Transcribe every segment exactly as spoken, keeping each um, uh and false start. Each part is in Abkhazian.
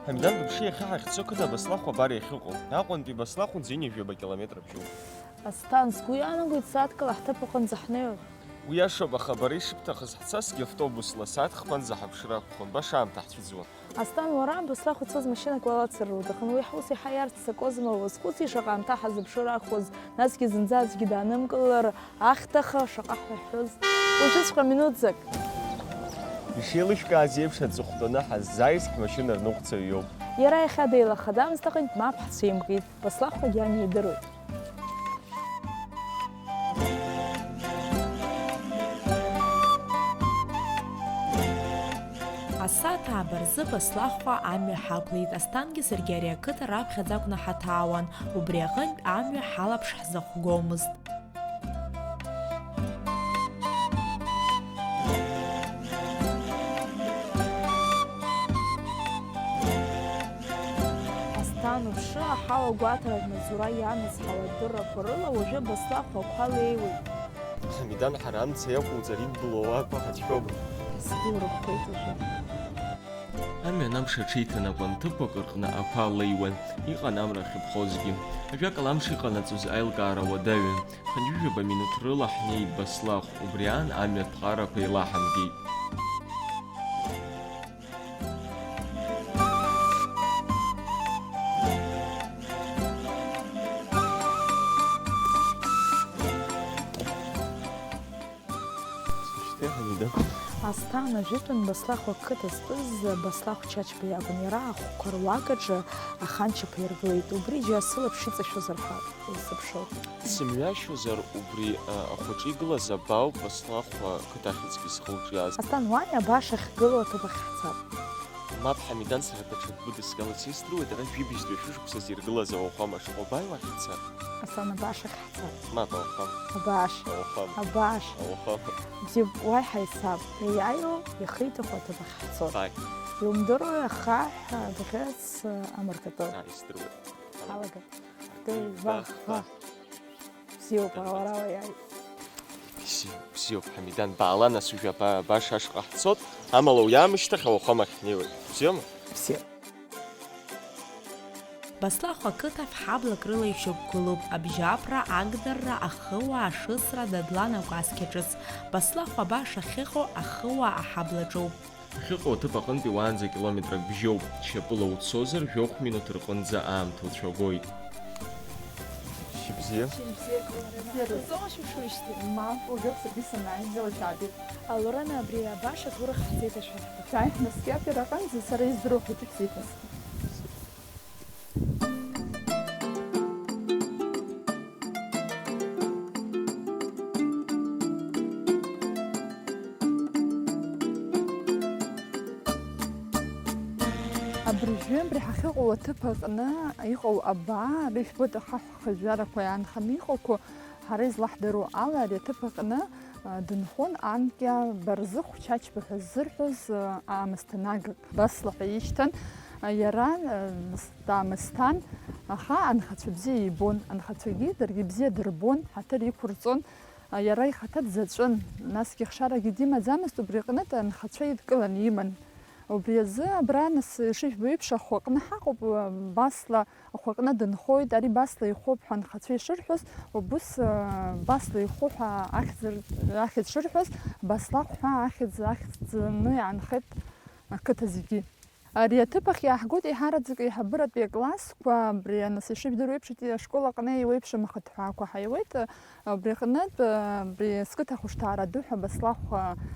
Ҳамидан, дыԥшы, иахьа ҳахьцо қыҭа Баслахә абар иахьыҟоу. Аҟәантәи Баслахә нӡа ҩажәаба километр бжьоуп. Асҭан, сгәы иаанагоит, сааҭк ала ҳҭыԥ аҟынӡа ҳнеиуеит. Уи иашоуп, аха бара ишыбҭахыз, ҳцазҭгьы автобусла сааҭ хԥанӡа ҳаԥшыр акәхон, баша аамҭа ҳцәыӡуан. Асҭан, уара Баслахә ицоз машьынак уалацыр уҭахын, уи ҳус иаҳа иаарццакуазма, уазхәыци шаҟа аамҭа ҳазыԥшыр акәхоз, насгьы зынӡа аӡәгьы даанымкылар, ахьҭаха шаҟа ҳҳәоз. Уажәыҵәҟьа минуҭзак. Ишеилышәкааз еиԥш аҵыхәтәаны ҳаззааиз ҳмашьына рныҟәцаҩ иоуп. Иара иахьа деилахаӡамызт аҟынтә мап ҳцәимкит, Баслахәгьы амҩа идыруеит. Асааҭ ааба рзы Баслахәа амҩа ҳақәлеит, Асҭангьы саргьы ари ақыҭа раԥхьаӡа акәны ҳаҭаауан, убри аҟынтә амҩа ҳалаԥш ҳзахәгомызт. Асҭан, уԥшы, аҳауа гәаҭара рмаҵура ианаҵ ҳауадыррақәа рыла уажәы Баслахә ақәа леиуеит. Ҳамидан, ҳара амца иақәуҵар идбыло ауаа қәа ҳацәшәома? Сгәы рыхәхәеит уажәы. Амҩан амш аҽеиҭанакуан, ҭыԥқәак рҟны ақәа леиуан, иҟан амра ахьыԥхозгьы. Ажәакала, амш иҟанаҵоз аилкаара уадаҩын. Хынҩажәаба минуҭ рыла ҳнеит Баслахә, убри аан амҩатә ԥҟарақәа еилаҳамгеит. Асҭан, ажәытәан Баслахә ақыҭа зтәыз Баслахә Чачба иакәын. Иара ахәқәа руак аҿы аханчаԥа иргылеит. Убри џьара сылаԥш иҵашәозар ҳәа сыԥшуп. Сымҩашьозар, убри, а, ахәаҿы игылаз абаауп Баслахә ақыҭа ахьӡгьы зхы-лҿы иааз. Асҭан, уаами абааш ахьгылоу аҭыԥ ахь ҳцап. Мап, Ҳамидан, сара даҽакы быдыскыларц исҭахуп, ара жәибжьтәи шәышықәсазы иргылаз ауахәама шыҟоу абаи уахь ҳцап? Асҭан, абааш ахь ҳцап. Мап, ауахәама. Абааш. Ауахәама. Абааш. Ауахәама. Бзиоуп, уа иҳаицап. Иаиааиуа, иахьиҭаху аҭыԥ ахь ҳцоит. Бааи. Иумдыруеи, ахаҳә, абӷьыц, амыркатыл. Аа, исдыруеит. Ҳалагап. Дыҩба, ҳа. Бзиоуп, уара уиааит. Бзиоуп, бзиоуп, Ҳамидан, баала нас уажәы аба-, абааш ашҟа ҳцоит, амала уи аамышьҭахь ауахәамахь ҳнеиуеит. Бзиоума? Бзиоуп. Баслахә ақыҭа фҳаблак рыла ишьақәгылоуп, абжьаԥра, агдарра, ахыуа, ашысра, Дадлан акәасқьа ҿыц. Баслахә абааш ахьыҟоу ахыуа аҳабла ҿоуп. Ахьыҟоу аҭыԥ аҟынтәи уаанӡа километрак бжьоуп, шьапыла уцозар, жәохә минуҭ рҟынӡа аамҭа уцәагоит. Шьыбзиа. Шьыбзиа. Шьыбзиа. Мап, уажәоуп саргьы санааи, бзиала шәаабеит. Алорана, абри абааш аҭоурых ҳзеиҭашәҳәа. Шәааи, ҳнаскьап, иара аҟынӡа сара издыруа хәыҷык сеиҭаскит. Абыржәы абри ҳахьыҟоу аҭыԥ аҟны иҟоу абаа, ара ижәбоит, ахаҳә хыжәжәарақәа иаанханы иҟақәоу, ҳара излаҳдыруа ала, ари аҭыԥ аҟны, а, дынхон анкьа Барзыхә Чачба ҳәа ззырҳәоз, а, аамысҭа нагак. Басла ҳәа ишьҭан, а, иара, а, Даамысҭан, аха анхацәа бзиа ибон, анхацәагьы даргьы бзиа дырбон, ҳаҭыр иқәырҵон, иара ихаҭа дзаҵәын, насгьы хшарагьы димаӡамызт, убри аҟнытә анхацәа идкыланы иман. Убри азы абра, нас, ишыжәбо еиԥш, ахәы аҟны ҳаҟоуп, Басла ахәы аҟны дынхоит, ари Басла ихәуп ҳәа анхацәа ишырҳәоз, убыс, Басла ихәы ҳәа ахьӡ р-, ахьӡ шырҳәоз, Баслахә ҳәа ахьӡ ахьӡны иаанхеит ақыҭа зегьы. Ари аҭыԥ ахь иааҳгоит еиҳараӡак аиҳабыратәи аклассқәа, абри, нас, ишыжәдыруа еиԥш, ашкол аҟны еиуеиԥшым ахыҭҳәаақәа ҳаиуеит. Убри аҟнытә, абри сқыҭа ахәышҭаара адәы ҳәа Баслахә,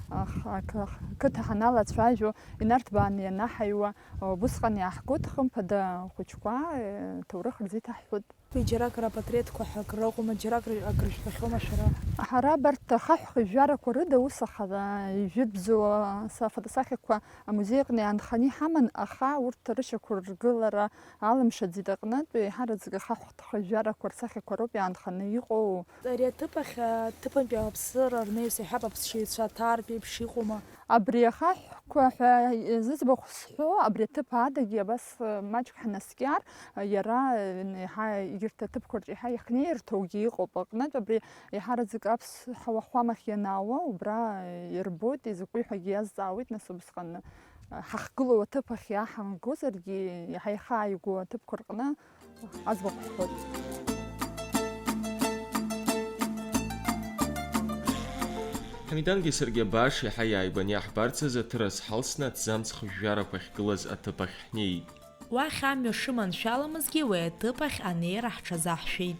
ах-, ах-, ах-, қыҭа ҳаналацәажәо, инарҭбааны ианаҳаиуа, убысҟан иааҳгоит, хымԥада, ахәыҷқәа, э, ҭоурых рзеиҭаҳҳәоит. Џьарак рапатреҭқәа ҳәа акрыҟоума, џьарак ры-, акры жәбахьоума шәара? Ҳара абарҭ ахаҳә хыжәжәарақәа рыда ус ахара ижәытәӡоу афотосахьақәа амузеи аҟны иаанханы иҳаман, аха урҭ рышьақәыргылара алымшаӡеит аҟнытә, еиҳараӡак ахаҳә хыжәжәарақәа рсахьақәа роуп иаанханы иҟоу. Ари аҭыԥ ахь аҭыԥантәи ауаԥсыра рнаҩс иаҳҳәап, аԥсшьаҩцәа аҭаартә еиԥш иҟоума? Абри ахаҳәқәа ҳәа зыӡбахә сҳәо, абри аҭыԥ адагьы абас, э, маҷк ҳнаскьар, э, иара, э, еиҳа егьырҭ аҭыԥқәа рҿы еиҳа иахьнеирҭоугьы ыҟоуп. Аҟнытә абри еиҳараӡак аԥсҳа уахәамахь ианаауа, убра, э, ирбоит, изакәи ҳәагьы иазҵаауеит, нас, убысҟан, Ҳахгылоу аҭыԥ ахь иааҳамгозаргьы, иаҳа ихы ааигәоу аҭыԥқәа рҟны аӡбахә ҳҳәоит. Ҳамидангьы саргьы абааш иаҳа иааигәаны иаҳбарц азы аҭырас ҳалсны аҭӡамц хыжәжәарақәа ахьгылаз аҭыԥ ахь ҳнеит. Уахь амҩа шыманшәаламызгьы уи аҭыԥ ахь анеира ҳҽазаҳшәеит.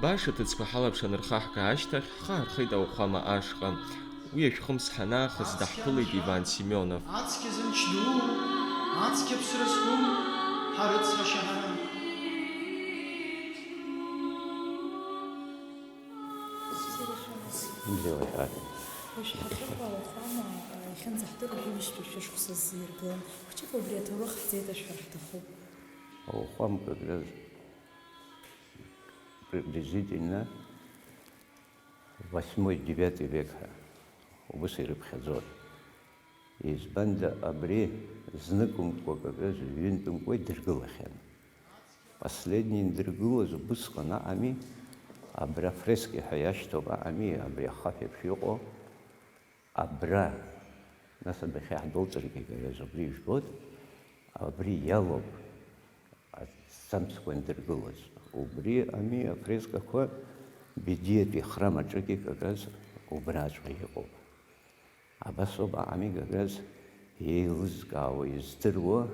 Абааш аҭыӡқәа ҳалаԥш анырхаҳга ашьҭахь, ҳхы аархеит ауахәама ашҟа. Уи ашәхымс ҳанаахыс, даҳԥылеит Иван Семионов. Ацқьа зымч ду, ацқьа ԥсра зқәым, ҳарыцҳашьа ҳара. Бзиала ишәаҳәеит. Уажә ҳаҭыԥ ауахәама, а, иахьынӡаҳдыру жәибжьтәи шәышықәса азы иргылан. Хәыҷык убри аҭоурых ҳзеиҭашәҳәар ҳҭахуп. Ауахәамақәа акры приблизительно восьмой, девятый век ҳәа убыс ирыԥхьаӡон. Избанда, абри зныкымкәа, акаказ ҩынтәымкәа идыргылахьан. Последний индыргылоз убысҟан аҟами, абра афрески ҳәа иашьҭоуп аҟами, абри ахаҳә еиԥш иҟоу, абра, нас адәахьы ҳдәылҵыргьы, акаказ убри ижәбоит, абри иалоуп. Аҭӡамцқәа индыргылаз. Убри ами афрескақәа Бедиатәи ахрам аҿгьы какраз убраҵәҟьа иҟоуп. Абас ауп ами какраз еилызкаауа, издыруа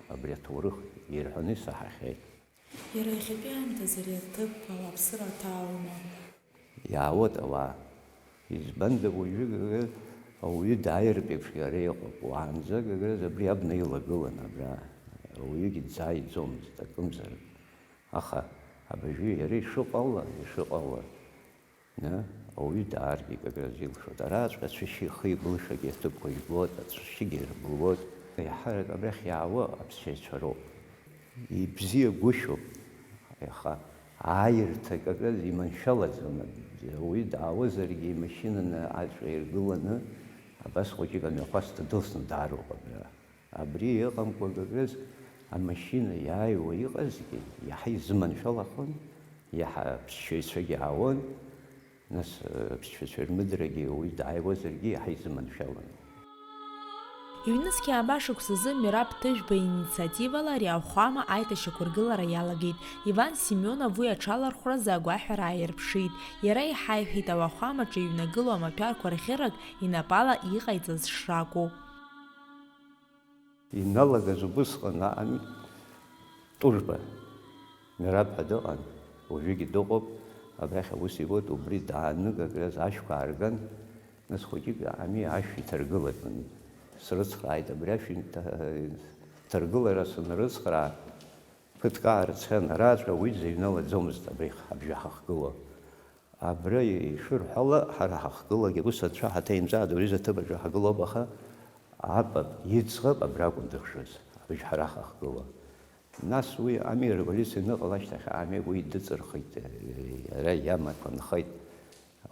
абри аҭоурых ирҳәаны исаҳахьеит. Иара иахьатәи аамҭазы ари аҭыԥ ауааԥсыра аҭааума? Иаауеит ауаа. Избанда уажәы гага ауаҩы дааиртә еиԥш иара иҟоуп. Уаанӡа гагаз абри абна илагылан абра. Ауаҩыгьы дзааиӡомызт акымзар. Аха абыржәы иара ишыҟала, ишыҟала, на, ауаҩы дааргьы гагаз илшоит. Араҵәҟьа ацәашьы ихы иблышагьы аҭыԥқәа ижәбоит, ацәашьыгьы ирбылуеит. Еиҳарак абрахь иаауа аԥсшьаҩцәа роуп. Ибзиагәышьоуп, аха ааирҭа акаказ иманшәалаӡам. Уи даауазаргьы имашьынаны аҵәа иргыланы, абас хәыҷык амҩахәасҭа дылсны даароуп абра. Абри иҟамкәа акаказ амашьына иааиуа иҟазгьы иаҳа изыманшәалахон, иаҳа аԥсшьаҩцәагьы аауан. Нас, аԥсшьацәа рмыдрагьы уи дааиуазаргьы иаҳа изыманшәалан. Ҩнызқьи ааба шықәсазы Мераб Ҭыжәба иинициативала ари ауахәама аиҭашьақәыргылара иалагеит. Иван Семионов уи аҽалархәразы агәаҳәара ааирԥшит. Иара иҳаиҳәеит, ауахәамаҿы иҩнагылоу амаҭәарқәа рӷьырак инапала иҟаиҵаз шракәу. Иналагаз убысҟан аами, Тужба, Мераб ҳәа дыҟан, уажәыгьы дыҟоуп, абрахь аус иуеит, убри дааны гаграз ашәқәа аарган, нас хәыҷык ами ашә иҭаргылатәын. Срыцхрааит, абри ашә инҭа-, ҭаргылара санрыцхраа, ԥыҭк аарцәан, араҵәҟьа уи дзыҩналаӡомызт абри абжа ҳахгыло. Абра ишырҳәала, ҳара ҳахгылагьы ус анцәа ҳаҭеимҵааит, абри зыҭыԥ аҿы ҳагылоуп, аха апап иӡӷаб абра акәын дыхшаз, абжь ҳара ҳахгыло. Нас уи ами револиуциа аныҟала ашьҭахь ами уи дыҵырхит, иара иамақәа нхеит,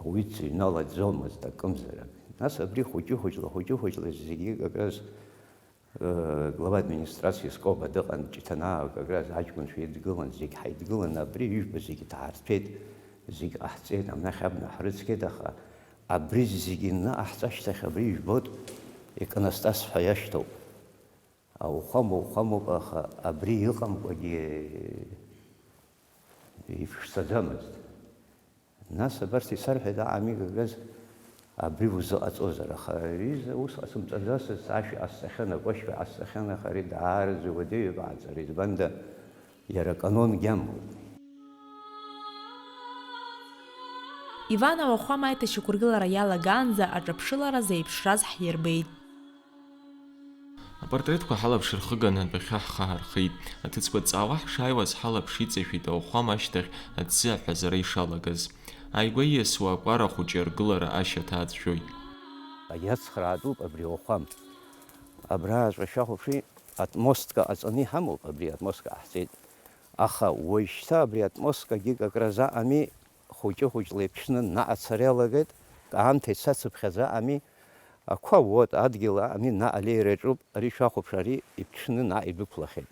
уи дзыҩналаӡомызт акымзарак. Нас абри хәыҷы-хәыҷла, хәыҷы-хәыҷла зегьы как раз Э, глава администрации Скоба дыҟан, Ҷыҭанаа, как раз аҷкәынцәа идгылан, зегь ҳаидгылан, абри ижәбо зегь даарҭәеит, зегь ҟаҳҵеит, амнахь абна ҳрыцқьеит, аха абри зегь иннаҟаҳҵа ашьҭахь абри ижәбоит, иконостас ҳәа иашьҭоуп. Ауахәама уахәамоуп, аха абри ыҟамкәагьы ишәцаӡамызт. Нас абарҭ исарҳәеит, аамигагаз абри узыҟаҵозар, аха аҩыза ус ҟасымҵаӡацызт, ашә ҟасҵахьан, акәашьқәа ҟасҵахьан, аха ари даараӡа уадаҩуп ааҵара, избанда иара аканон гьамоуп. Иван ауахәама аиҭашьақәыргылара иалагаанӡа аҿаԥшылара зеиԥшраз ҳирбеит. Апортретқәа ҳалаԥш рхыганы адәахьы ҳхы ҳархеит. Аҭыӡқәа ҵаауа ҳшааиуаз ҳалаԥш иҵашәеит ауахәама ашьҭахь аҭӡы аҳәазара ишалагаз. Ааигәа ииасуа акәара хәыҷы аргылара ашьаҭа аӡәӡәоит. Иацхраатәуп абри ауахәам. Абрааҵәҟьа шәахәаԥши, отмостка ҟаҵаны иҳамоуп, абри отмостка ҟаҳҵеит. Аха уажәшьҭа абри отмосткагьы какразы ами, хәыҷы-хәыҷла иԥшны наҟ ацара иалагеит, аамҭа ицацыԥхьаӡа ами, ақәа уоут, адгьыл ами, наҟ алеира иаҿуп, ари шәахәаԥш, ари иԥшны наҟ идәықәлахьеит.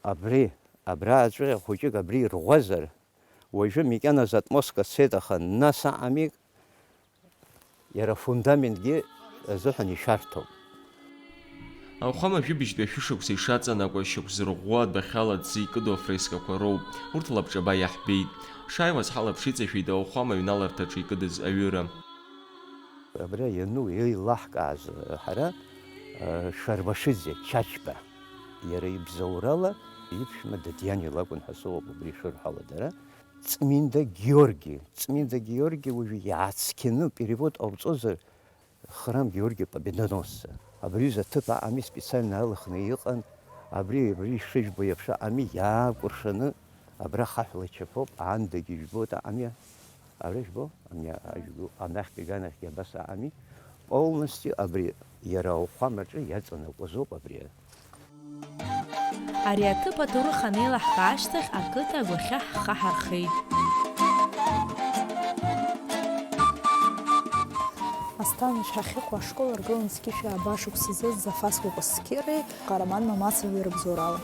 Абри, абрааҵәҟьа хәыҷык абри ирӷәӷәазар, уажәы макьаназы отмостка цеит, аха нас аҟами, иара афундаментгьы азыҳәан ишәарҭоуп. Ауахәама жәибжьтәи ашәышықәса ишаҵанакуа шьақәзырӷәӷәо адәахьала аӡы икыду афрескақәа роуп. Урҭ лабҿаба иаҳбеит. Шааиуаз ҳалаԥш иҵашәеит ауахәама аҩналарҭаҿы икыдыз аҩыра. Абра иану еилаҳкааз ҳара, э, Шарбашиӡе Чачба, иара ибзоурала иԥшәма Дадиани лакәын ҳәа сыҟоуп, убри шәырҳәала дара. Ҵминда Георги, Ҵминда Георги уажәы иаацқьаны перевод ҟауҵозар, Храм Георги Победоносца. Абри ҩыза ҭыԥ аҟами специально алыхны иҟан, абри, абри шыжәбо еиԥш аҟами иаакәыршаны, абра хаҳәла чаԥоуп, аандагьы ижәбоит аҟами, абра ижәбо, ами, ажәбо, анахьтәи аганахьгьы абас аҟами, полностью абри иара ауахәамаҿы иаҵанакуазоуп абри. Ари аҭыԥ аҭоурых анеилаҳка ашьҭахь, ақыҭа агәахьы ҳхы ҳархеит. Асҭана ҳахьыҟоу ашкол аргылан зқьышәи ааба шықәсазы Зафас Кәакәасқьыри Ҟараман Мамасови рыбзоурала.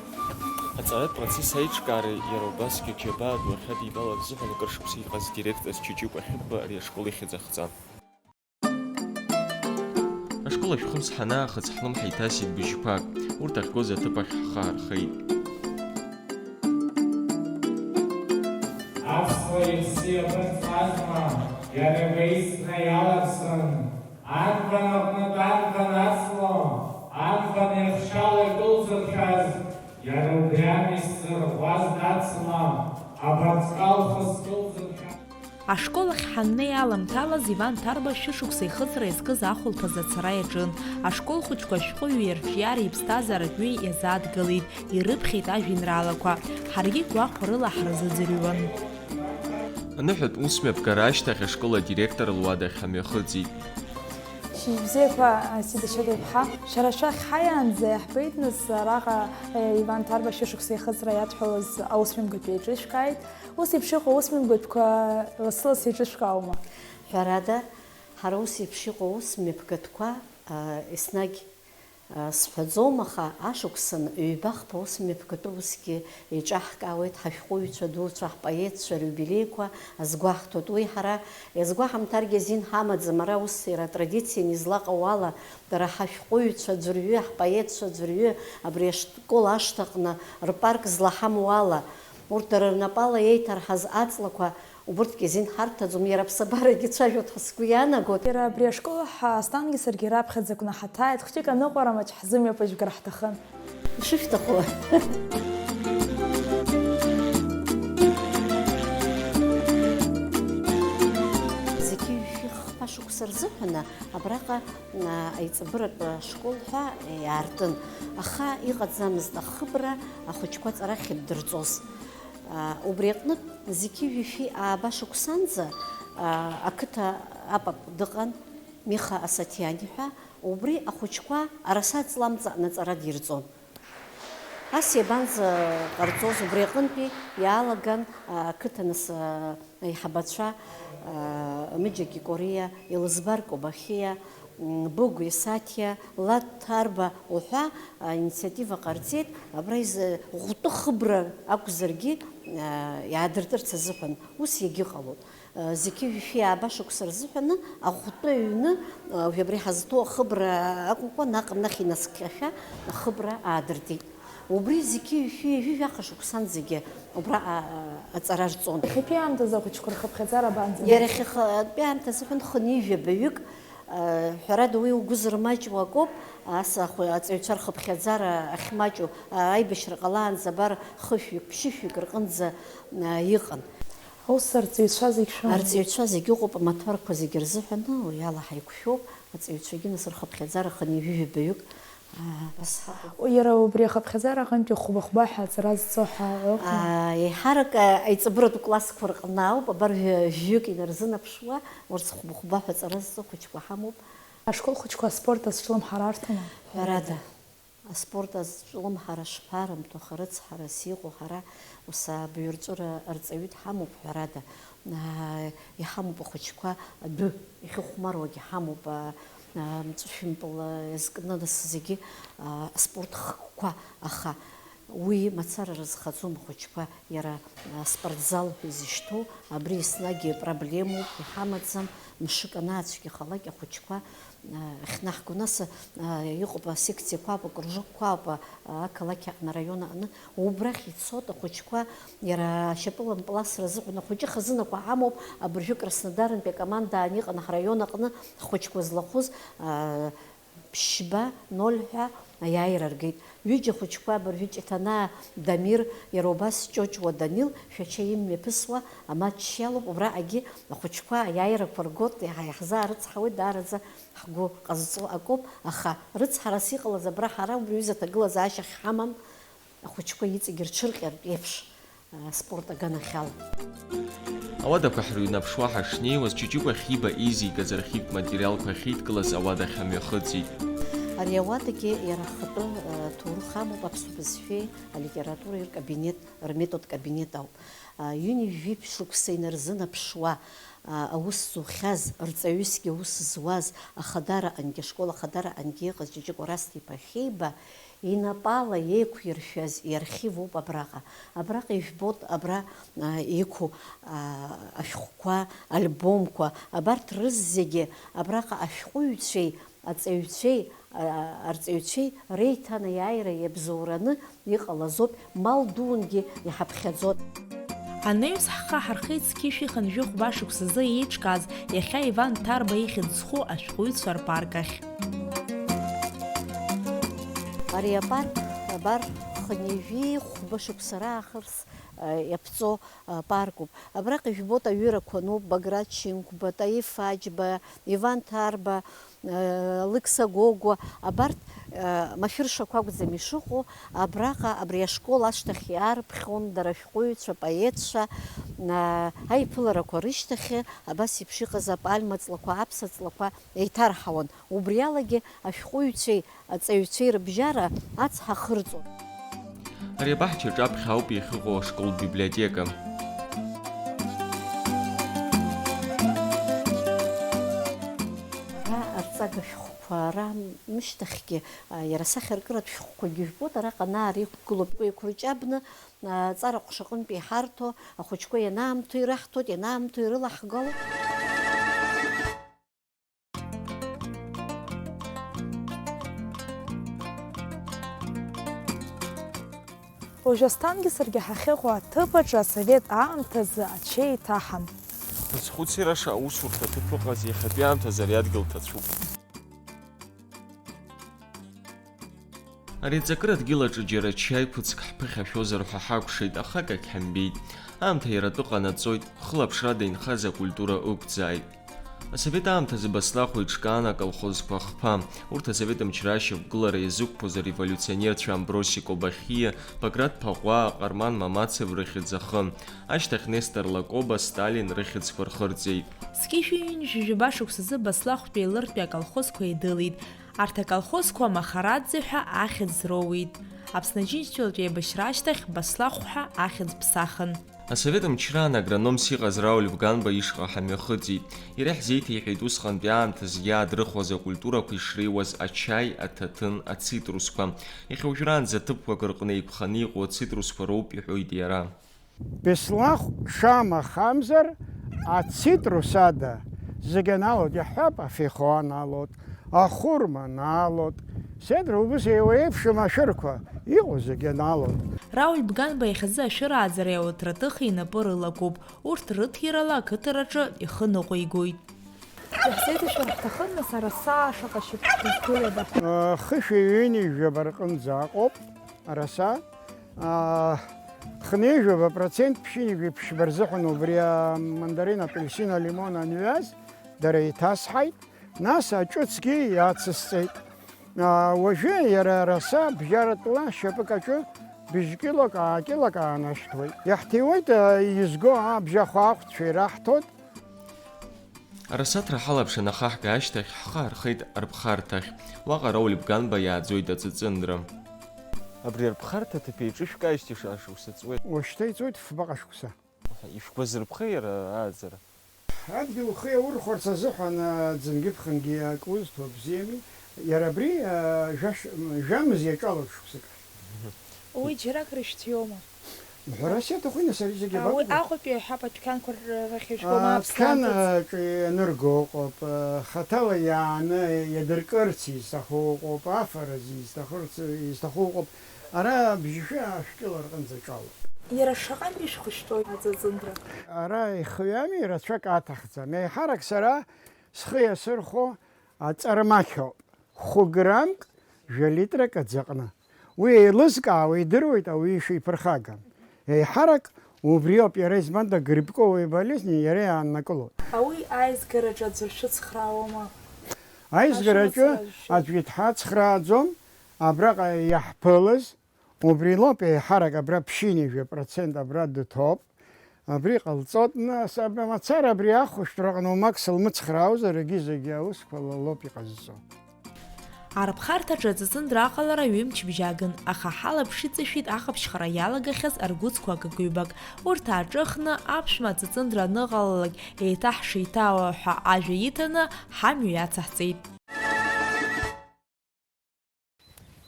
Аҵаратә процесс аиҿкаара иара убасгьы аџьабаа ду ахьадибало азыҳәан акыр шықәса иҟаз директорс Чичиу Кәахьыба ари ашкол ихьӡ ахҵан. Ашкол ашәхымс ҳанаахыҵ, ҳлымҳа иҭасит быжьқәак, урҭ ахьгоз аҭыԥ ахь ҳхы аархеит. Аԥсуа ибзиабарҵазма, иара уеизгьы иалаԥсан, анбан аҟнытә анбан аҵло, анбан ихшьала икылзыршәаз, иара убри ами сзырӷәӷәаз дацла, абарҵкал хы зкылзыршәаз. Ашкол ахь ҳаннеи аламҭалаз Иван Ҭарба шәышықәса ихыҵра иазкыз ахәылԥазы ацара иаҿын. Ашкол хәыҷқәа ашәҟәыҩҩи арҿиареи иԥсҭазааратә ҩеи иазааҭгылеит, ирыԥхьеит ажәеинраалақәа. Ҳаргьы гәахәарыла ҳрызыӡырҩуан. Аныҳәатә усмҩаԥгара ашьҭахь ашкол адиректор луадахь ҳамҩахыҵит. Шьыжьбзиақәа, Асида Шьагә-иԥҳа. Шәара шәахь ҳааиаанӡа иаҳбеит, нас, араҟа, е, Иван Ҭарба шәышықәса ихыҵра иадҳәалаз аусмҩаԥгатә еиҿышәкааит. Ус еиԥш иҟоу аусмҩаԥгатәқәа лассы-лассы еиҿышәкаауама? Ҳәарада, ҳара ус еиԥш иҟоу аусмҩаԥгатәқәа, а, еснагь, а, сҳәаӡом, аха ашықәсан ҩба-хԥа аусмҩаԥгатәы усгьы еиҿаҳкаауеит, ҳашәҟәыҩҩцәа дуцәа, ҳпоетцәа риубилеиқәа азгәаҳҭоит. Уи ҳара иазгәаҳамҭаргьы азин ҳамаӡам, ара ус иара атрадицианы излаҟоу ала, дара ҳашәҟәыҩҩцәа аӡәырҩы, ҳпоетцәа аӡәырҩы абри ашкол ашҭаҟны рпарк злаҳамоу ала, урҭ дара рнапала еиҭарҳаз аҵлақәа, убырҭгьы азин ҳарҭаӡом, иара аԥсабарагьы цәажәоит ҳәа сгәы иаанагоит. Иара абри ашкол ҳәа Асҭангьы саргьы раԥхьаӡа гәнаҳа ҭааит, хәҷык аныҟәара маҷ ҳзымҩаԥыжәгар ҳҭахын. Ишышәҭаху. Зқьи жәшәи хԥа шықәса рзыҳәаны абраҟа, а, аиҵбыратә школ ҳәа иаартын, аха иҟаӡамызт ахыбра ахәыҷқәа аҵара ахьыддырҵоз. А, убри аҟнытә зқьи жәшәи ааба шықәсанӡа, а, ақыҭа апап дыҟан, Миха Асаҭиани ҳәа, убри ахәыҷқәа араса ҵламҵаҟны аҵара дирҵон. Ас иабанӡа ҟарҵоз, убри аҟынтәи иаалаган, а, ақыҭа нас, а, аиҳабацәа, а, Мыџьа Кикориа, Елызбар Кобахиа, м, Быгә Есаҭиа, Лад Ҭарба уҳәа, а, инициатива ҟарҵеит, абра изы ӷәтәы хыбра акәзаргьы, а, иаадыртырц азыҳәан, ус иагьыҟалон. Зқьи жәшәи ааба шықәса рзыҳәаны аӷәтәы аҩны, уажә абри ҳазҭоу ахыбра акәымкәа, наҟ-наҟ инаскьашәа ахыбра аадыртит. Убри зқьи жәшәи ҩажәи жәаха шықәсан зегьы убра, а, а, аҵара рҵон. Иахьатәи аамҭазы ахәыҷқәа рхыԥхьаӡара абанӡанеи? Иара иахьатәи аамҭазыҳәан хынҩажәи жәабаҩык, а, ҳәарада, уи угәы зырмаҷуа акоуп, ас ахәы-, аҵаҩцәа рхыԥхьаӡара ахьмаҷу, а, аибашьра ҟалаанӡа абар хышәҩык, ԥшьышәҩык рҟынӡа, а, иҟан. Ус арҵаҩцәа зегь шәымоуп? Арҵаҩцәа зегь ыҟоуп, амаҭәарқәа зегь рзыҳәаны, уи ала ҳаиқәшәоуп, аҵаҩцәагьы нас рхыԥхьаӡара хынҩажәи жәабаҩык, аа, абас ҳаҟоуп. Иара убри ахыԥхьаӡара аҟынтәи хәба-хәба ҳәа аҵара зҵо ҳәа ыҟоума? Аа, еиҳарак, а, аиҵбыратә классқәа рҟны ауп, абар жәа-, жәаҩык инарзынаԥшуа, урҭ хәба-хәба ҳәа аҵара зҵо хәыҷқәа ҳамоуп. Ашкол хәыҷқәа аспорт азҿлымҳара арҭома? Ҳәарада, аспорт азҿлымҳара шԥарымҭо, аха рыцҳарас иҟоу ҳара ус абаҩрҵәыра арҵаҩы дҳамоуп, ҳәарада, аа, иҳамоуп ахәыҷқәа адәы, иахьыхәмаруагьы ҳамоуп, аа, аа, мҵәышәымпыл, аа, иазкны нас зегьы, аа, аспорт хкқәа, аха уи мацара рызхаӡом ахәыҷқәа, иара, аа, аспортзал ҳәа изышьҭоу, абри еснагь проблемоуп, иҳамаӡам, мшык анааҵәгьы ҟалак ахәыҷқәа, аа, ахьнаҳго, нас, аа, иҟоуп асекциақәа, акружокқәа, аа, ақалақь аҟны, араион аҟны, убрахь ицоит ахәыҷқәа, иара ашьапылампыласра азыҳәан ахәыҷы хазынақәа ҳамоуп, абыржәы Краснодартәи акоманда аан иҟан ҳраион аҟны ҳхәыҷқәа злахәыз, аа, ԥшьба ноль ҳәа аиааира ргеит. Ҩыџьа ахәыҷқәа абыржәы Ҷыҭанаа Дамир, иара убас Ҷоҷуа Данил, Шәача имҩаԥысуа аматч иалоуп, убраҟагьы ахәыҷқәа аиааирақәа ргоит, иаҳа иаҳзаарыцҳауеит, даараӡа ҳгәы ҟазҵо акоуп, аха рыцҳарас иҟалаз абра ҳара убри аҩыза аҭагылазаашьа ахьҳамам, ахәыҷқәа иҵегьы рҽырҟьартә еиԥш, а, спорт аганахьала. Ауадақәа ҳрыҩнаԥшуа ҳашнеиуаз, Ҷыҷыкәа Хиба изигаз архивтә материалқәа ахьидкылаз ауада ахьамҩахыҵит. Ари ауадагьы иара ахатәы, а, ҭоурых амоуп, аԥсуа бызшәеи алитературеи ркабинет, рметод кабинет ауп. А, ҩынҩажәи жәиԥшь шықәса инарзынаԥшуа, а, аус зухьаз, рҵаҩысгьы аус зуаз, ахадараҟангьы, ашкол ахадараҟангьы иҟаз Ҷыҷыкәа Расҭ-иԥа Хиба, инапала еиқәиршәаз иархив ауп абраҟа. Абраҟа ижәбоит абра, а, иқәу, а, ашәҟәқәа, альбомқәа, абарҭ рызегьы абраҟа ашәҟәыҩҩцәеи аҵаҩцәеи, а, арҵаҩцәеи реиҭанеиааира иабзоураны иҟалазоуп, мал дунгьы иҳаԥхьаӡоит. Анаҩс ҳхы аҳархеит зқьышә ихынжәыхәба шықәсазы еиҿкааз, иахьа Иван Ҭарба ихьӡ зху ашәҟәыҩҩцәа рпарк ахь. Ари апарк, абар, хынҩажәи хәба шықәса раахыс, а, иаԥҵоу, а, паркуп. Абраҟа ижәбоит аҩырақәа ануп, Баграт Шьынқәба, Таиф Аџьба, Иван Ҭарба, Алықьса Гогәуа, абарҭ, машәыршақә акәӡам ишыҟоу, абраҟа, абри ашкол ашҭахь иаарԥхьон дара ашәҟәыҩҩцәа, апоетцәа, аиԥыларақәа рышьҭахь абас еиԥш иҟаз апальма ҵлақәа, аԥса ҵлақәа еиҭарҳауан. Убри алагьы ашәҟәыҩҩцәеи аҵаҩцәеи рыбжьара ацҳа ахырҵон. Ари абаҳча аҿаԥхьа ауп иахьыҟоу ашкол библиотека. Ара арҵага шәҟәқәа рамышьҭахьгьы, а, иара асахьаркыратә шәҟәқәагьы жәбоит, араҟа анаар иқәгылоуп еиқәырҷабны, а, аҵара ҟәшаҟынтә иҳарҭо, ахәыҷқәа ианаамҭоу ираҳҭоит, ианаамҭоу ирылаҳгалоит. Уажәы Асҭангьы саргьы ҳахьыҟоу аҭыԥ аҿы асовет аамҭазы ачаи ҭаҳан. Ҳазхәыцираша аусурҭа аҭыԥ ыҟаз иахьатәи аамҭазы ари адгьыл ҭацәуп. Ари аҵакыра дгьыл аҿы џьара чаи қәыцк ҳԥыхьашәозар ҳәа ҳакәшеит, аха акагь ҳамбеит. Аамҭа иара атәы ҟанаҵоит, хылаԥшрада инхаз акультура ықәӡааит. Асовет аамҭазы Баслахә иҿкаан аколхозқәа хԥа. Урҭ асовет мчра ашьақәгылара иазықәԥоз ареволиуционерцәа Амброси Кобахиа, Баграт Ԥаҟәаа, Ҟарман Мамацев рыхьӡ ахын. Ашьҭахь Нестор Лакоба, Сталин рыхьӡқәа рхырҵеит. Зқьышәи ҩынҩажәи жәаба шықәсазы Баслахәтәи Лыртәи аколхозқәа идылеит. Арҭ аколхозқәа Махараӡе ҳәа ахьӡ роуит. Аԥсны Аџьынџьтәылатә еибашьра ашьҭахь Баслахә ҳәа ахьӡ ԥсахын. Асовет мчраан агрономс иҟаз Рауль Вганба ишҟа ҳамҩахыҵит. Иара иаҳзеиҭеиҳәеит усҟантәи аамҭазы иаадрыхуаз акультурақәа ишреиуаз ачаи, аҭаҭын, ацитрусқәа. Иахьа уажәраанӡа ҭыԥқәак рҟны еиқәханы иҟоу ацитрусқәа роуп, иҳәоит иара. Беслахә шамахамзар, ацитрус ада зегь аналоит, иаҳҳәап, афихо аналоит, ахәырма аналоит, сеидра убыс еиуеиԥшым ашәырқәа, иҟоу зегь аналоит. Рауль Бганба иахьазы ашәырааӡареи ауатраҭыхи инапы рылакуп, урҭ рыҭирала ақыҭараҿы ихы ныҟәигоит. Иаҳзеиҭашәар ҳҭахын, нас, араса шаҟа шьоук дызгылада ҳәа. Хышәи ҩынҩажәи жәаба рҟынӡа аҟоуп, араса. Аа, хынҩажәаба процент, ԥшьынҩажәи ԥшьба рзыҳәан убри амандарин, апельсин, алимон аниҩаз, дара еиҭасҳаит, нас аҿыцгьы иацысҵеит. Аа, уажәы иара араса бжьаратәла шьапык аҿы быжь килок, аа, килок аанашьҭуеит. Иаҳҭиуеит, аа, изго абжьахә аахәцәа ираҳҭоит. Арасаҭра ҳалаԥшын ахаҳга ашьҭахь, ҳхы аархеит арԥхарҭахь. Уаҟа Рауль Бганба иааӡоит аҵыҵындра. Абри арԥхарҭа аҭыԥ еиҿышәкааижьҭеи шаҟа шықәса ҵуеит? Уажәшьҭа иҵуеит фбаҟа шықәса. Ишәгәазырԥхеи иара ааӡара? Адгьыл ухы иаурхәарц азыҳәан, а, ӡынгьы-ԥхынгьы акы узҭо бзиами. Иара абри, а, жәаш-, жәамз иаҿалоит шықәсык. Уи џьарак рышәҭиома? Мҳәарас иаҭаху, нас ари зегьы Уи абакәу? Аҟәатәи аҳәап адәқьанқәа р-, рахь ижәгома А, аԥсҭа анҭыҵ? Адәқьанаҿы ианырго ыҟоуп, а, хаҭала иааны иадыркырц изҭаху ыҟоуп, афараз изҭахырц, изҭаху ыҟоуп. Ара бжьышәи аашәкьыла рҟынӡа аҿалоуп. Иара шаҟантә ишәхышәтәои аҵыҵындра? Ара ихҩами, рацәак аҭахӡам. Еиҳарак сара схы иасырхәо аҵармақьоуп. Хәы граммк жәа литрак аӡы аҟны. Уи еилызкаауа идыруеит ауаҩы ишиԥырхагам. Еиҳарак убриоуп иара, избанда Грибковаҩ болезни иара иааннакылоит. Ауаҩы аизгараҿы аӡәыр шәыцхраауама? Аизгараҿы Ашәымыцхраа шәшәоит. Аӡәгьы дҳацхрааӡом, абраҟа иаҳԥылаз, убри лоуп еиҳарак абра ԥшьынҩажәа процент абра дыҭоуп. Абри ҟалҵоит, нас, абра мацара абри ахәышәтәраҟны уамак сылмыцхраауазар, егьи зегьы аусқәа лоуп иҟазҵо. Арԥхарҭаҿы аҵыҵындра аҟалара ҩымч бжьагын, аха ҳалаԥш иҵашәеит аҟаԥшьхара иалагахьаз аргәыцқәа акык-ҩбак. Урҭ ааҿыхны, аԥшәма аҵыҵындра аныҟалалак, еиҭа ҳшеиҭаауа ҳәа ажәа иҭаны, ҳамҩа иацаҳҵеит.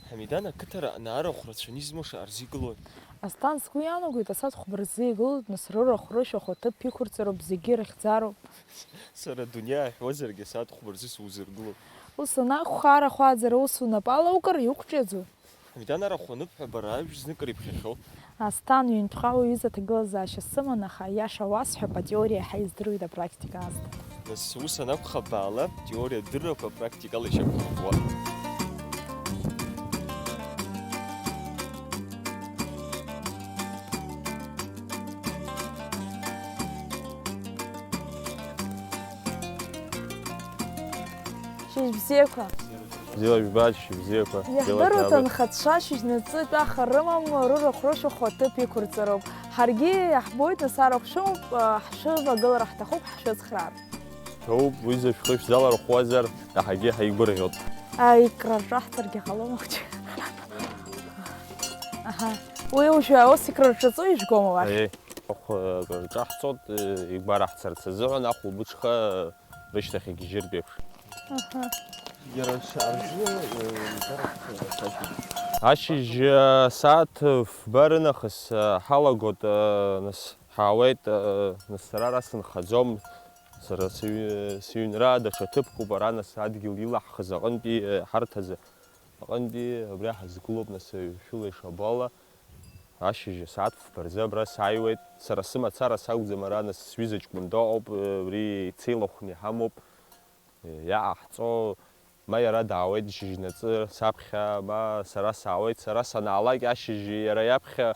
Ҳамидан ақыҭара анаара хәрацәаны измоу шаҟа рзы игылои? Асҭан, сгәы иаанагоит, асааҭ хәба рзы игылоит, нас рырахә-рышәахә аҭыԥ иқәырҵароуп, зегьы ирыхьӡароуп. Сара адунеи ааҳәуазаргьы асааҭ хәба рзы сузыргылом. Ус анакәха, арахә ааӡара ус унапала укыр, иуқәҿиаӡои? Ҳамидан, арахә аныбҳәа, бара ажә знык риԥхьахьоу? Асҭан, ҩынтәҟа уаҩыза аҭагылазаашьа сыман, аха аиаша уасҳәап, атеориа иаҳа издыруеит апрактика азҭо. Нас ус анакәха, баала, теориа адыррақәа практикала ишьақәырӷәӷәа. Шьыжь бзиақәа! Бзиала жәбааит, шьыжь бзиақәа. Иаҳдыруеит, анхацәа шьыжьнаҵы итәаха рымам, рырахә-рышәахә аҭыԥ иқәырҵароуп. Ҳаргьы иаҳбоит, нас арахә шәымоуп, ҳшәывагылара ҳҭахуп, ҳшәыцхраар. Ҭоуп, уи зышәхы шәзалархәуазар, иаҳагьы ҳаигәырӷьоит. Икра рҿаҳҵаргьы ҟалома хәыҷы? Аҳа. Уи уажәы аус икра рҿаҵоу ижәгома уахь? Аиеи. Ахә, э, рҿаҳҵоит, э, игәараҳцарц азыҳәан ахәылбыҽха рышьҭахь игьежьыртә еиԥш. Аҳа. Иара ш-, арзы, э, ибарахәҭа ашьыжь. Ашьыжь, э, асааҭ фба рынахыс, э, ҳалагоит, э, нас ҳаауеит, э, нас сара ара сынхаӡом, сара сыҩ-, сыҩнра даҽа ҭыԥкуп, ара нас адгьыл илаҳхыз аҟынтәи, э, ҳарҭ азы. Аҟынтәи абри ҳазгылоуп, нас, ҩажәа шәыла ишабо ала, ашьыжь асааҭ фба рзы абра сааиуеит. Сара сымацара сакәӡам ара, нас, сҩыза ҷкәын дыҟоуп, абри ицеилахәны иҳамоуп. Иаҟаҳҵо, ма иара даауеит шьыжьнаҵы саԥхьа, ма сара саауеит, сара санаалак ашьыжь иара иаԥхьа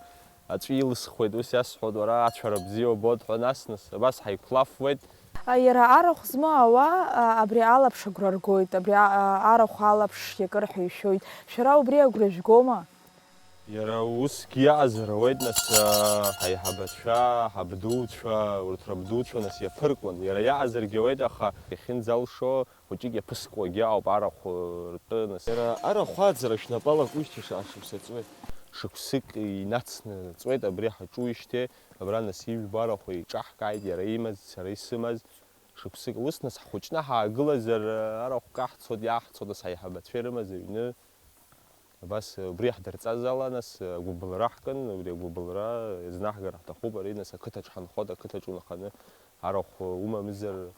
аҵәы илысхуеит, ус иасҳәоит, уара ацәара бзиа убоит ҳәа, нас, нас, абас ҳаиқәлафуеит. А, иара арахә змоу ауаа, а, абри алаԥш агәра ргоит, абри, а, а, арахә алаԥш иакыр ҳәа ишәоит. Шәара убри агәра жәгома? Иара усгьы иаҟазар ауеит, нас, а, ҳаиҳабацәа, ҳабдуцәа, урҭ рабдуцәа, нас, иаԥыркуан. Иара иаҟазаргьы ауеит, аха иахьынӡалшо хәыҷык иаԥыскуагьы ауп арахә ртәы, нас. Иара арахә ааӡара шәнапала акәижьҭеи шаҟа шықәса ҵуеит? Шықәсык инацны ҵуеит абри ҳаҿуижьҭеи, абра, нас, ижәбо арахә еиҿаҳкааит, иара имаз, сара исымаз. Шықәсык ус, нас, ҳхәыҷны ҳаагылазар, арахә каҳцоит, иаҳцоит, нас, ҳаиҳабацәа ирымаз аҩны. Абас, убри иаҳдырҵаз ала, нас, агәыбылра ҳкын, убри агәыбылра иазнаҳгар ҳҭахуп, ари, нас, ақыҭаҿ ҳанхоит, ақыҭаҿ унханы арахә умамызар,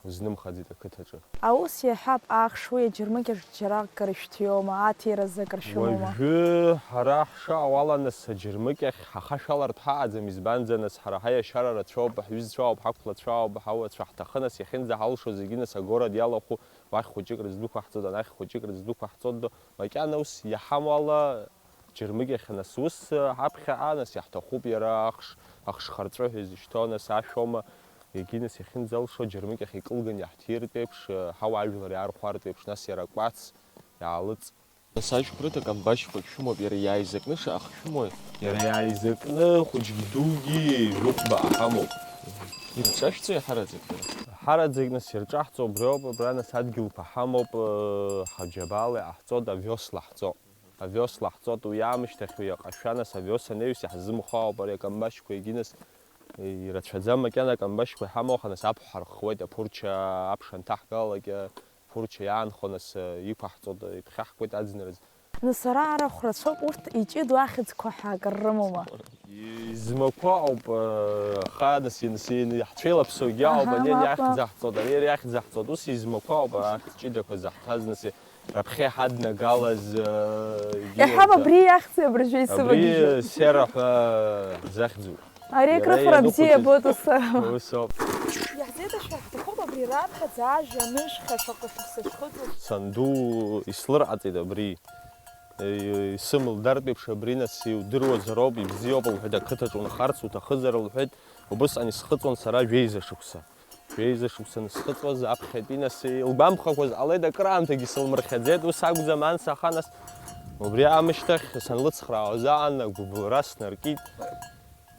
узнымхаӡеит ақыҭаҿы. Аус иаҳәап, ахш уи аџьармыкьаҿ џьаракыр шәҭиома, аҭиразы акыр шәымоума? Уажәы ҳара ҳшаауала, нас, аџьармыкьахь ҳахашәалартә ҳаҟаӡам, избанзар, нас, ҳара ҳаиашьара рацәоуп, ҳҩызцәа ауп, ҳақәлацәа ауп, ҳауацәа ҳҭахы, нас, иахьынӡаҳалшо зегьы, нас, агород иалахәу, уахь хәыҷык рыздәықәаҳҵоит, анахь хәыҷык рыздәықәаҳҵоит, макьана ус иаҳамоу ала, џьармыкьахь, нас, ус ҳаԥхьаҟа, нас, иаҳҭахуп иара ахш, ахшхарҵәы ҳәа изышьҭоу, нас, ашәоума, егьи, нас, иахьынӡалшо џьармыкьахь икылган иаҳҭиртә еиԥш, ҳауаажәлар иаархәартә еиԥш, нас, иара акәац иаалыҵ. Нас, ажәқәа рыҭа камбашьқәак шәымоуп, иара иааизакны шаҟа хшәымои? Иара иааизакны хәыҷгьы дугьы жәохәба ҳамоуп. Ирҿашәҵо иаҳараӡак дара? Ҳараӡак нас ирҿаҳҵо убриоуп, абра нас адгьылқәа ҳамоуп, э, ҳаџьабала иҟаҳҵоит, авиос лаҳҵо. Авиос лаҳҵоит, уи аамышьҭахь уи аҟашәа нас авиос анеиҩс иаҳзымхо ауп ари акамбашьқәа, егьи нас, э, ирацәаӡам макьана акамбашьқәа иҳамоу, аха нас аԥҳә ҳарххуеит, аԥурча аԥш анҭаҳгалак, аԥурча иаанхо нас, э, иқәаҳҵоит, иԥхьаҳкуеит аӡынраз. Нас ара арахә рацәоуп, урҭ иҷыдоу ахьӡқәа ҳәа акыр рымоума? Измақәа ауп, э, аха нас, нас иаҳцәеилаԥсогьы ауп, аҳа, ани, ани мап, мап. Ахьӡ заҳҵоит, ани ари ахьӡ заҳҵоит, ус измақәа ауп ахьӡ ҷыдақәа заҳҭаз, нас раԥхьа иҳаднагалаз, э, егьи иҳәа, урҭ, абри иахьӡи абыржәы исывагьежьуа? Абри Сера ҳәа ҳзахьӡуп. Ари иара акрыфара ианыҟәыҵыз бзиа иабоит ус. Ус ауп. Иаҳзеиҭашәҳәар ҳҭахуп абри раԥхьаӡа ажәа анышәхьа шаҟа шықәса шәхыҵуа. Санду ислырҟаҵеит абри. Исымылдартә еиԥш абри нас иудыруазароуп, ибзиоуп лҳәеит, ақыҭаҿ унхарц уҭахызар лҳәеит, убысҟан исхыҵуан сара жәеиза шықәса. Жәеиза шықәса анысхыҵуаз аԥхьатәи нас илгәамԥхакәаз ҟалеит, акыраамҭагьы сылмырхьаӡеит, ус акәӡам анс, аха нас убри аамышьҭахь санлыцхраауаз аан агәыбылра снаркит.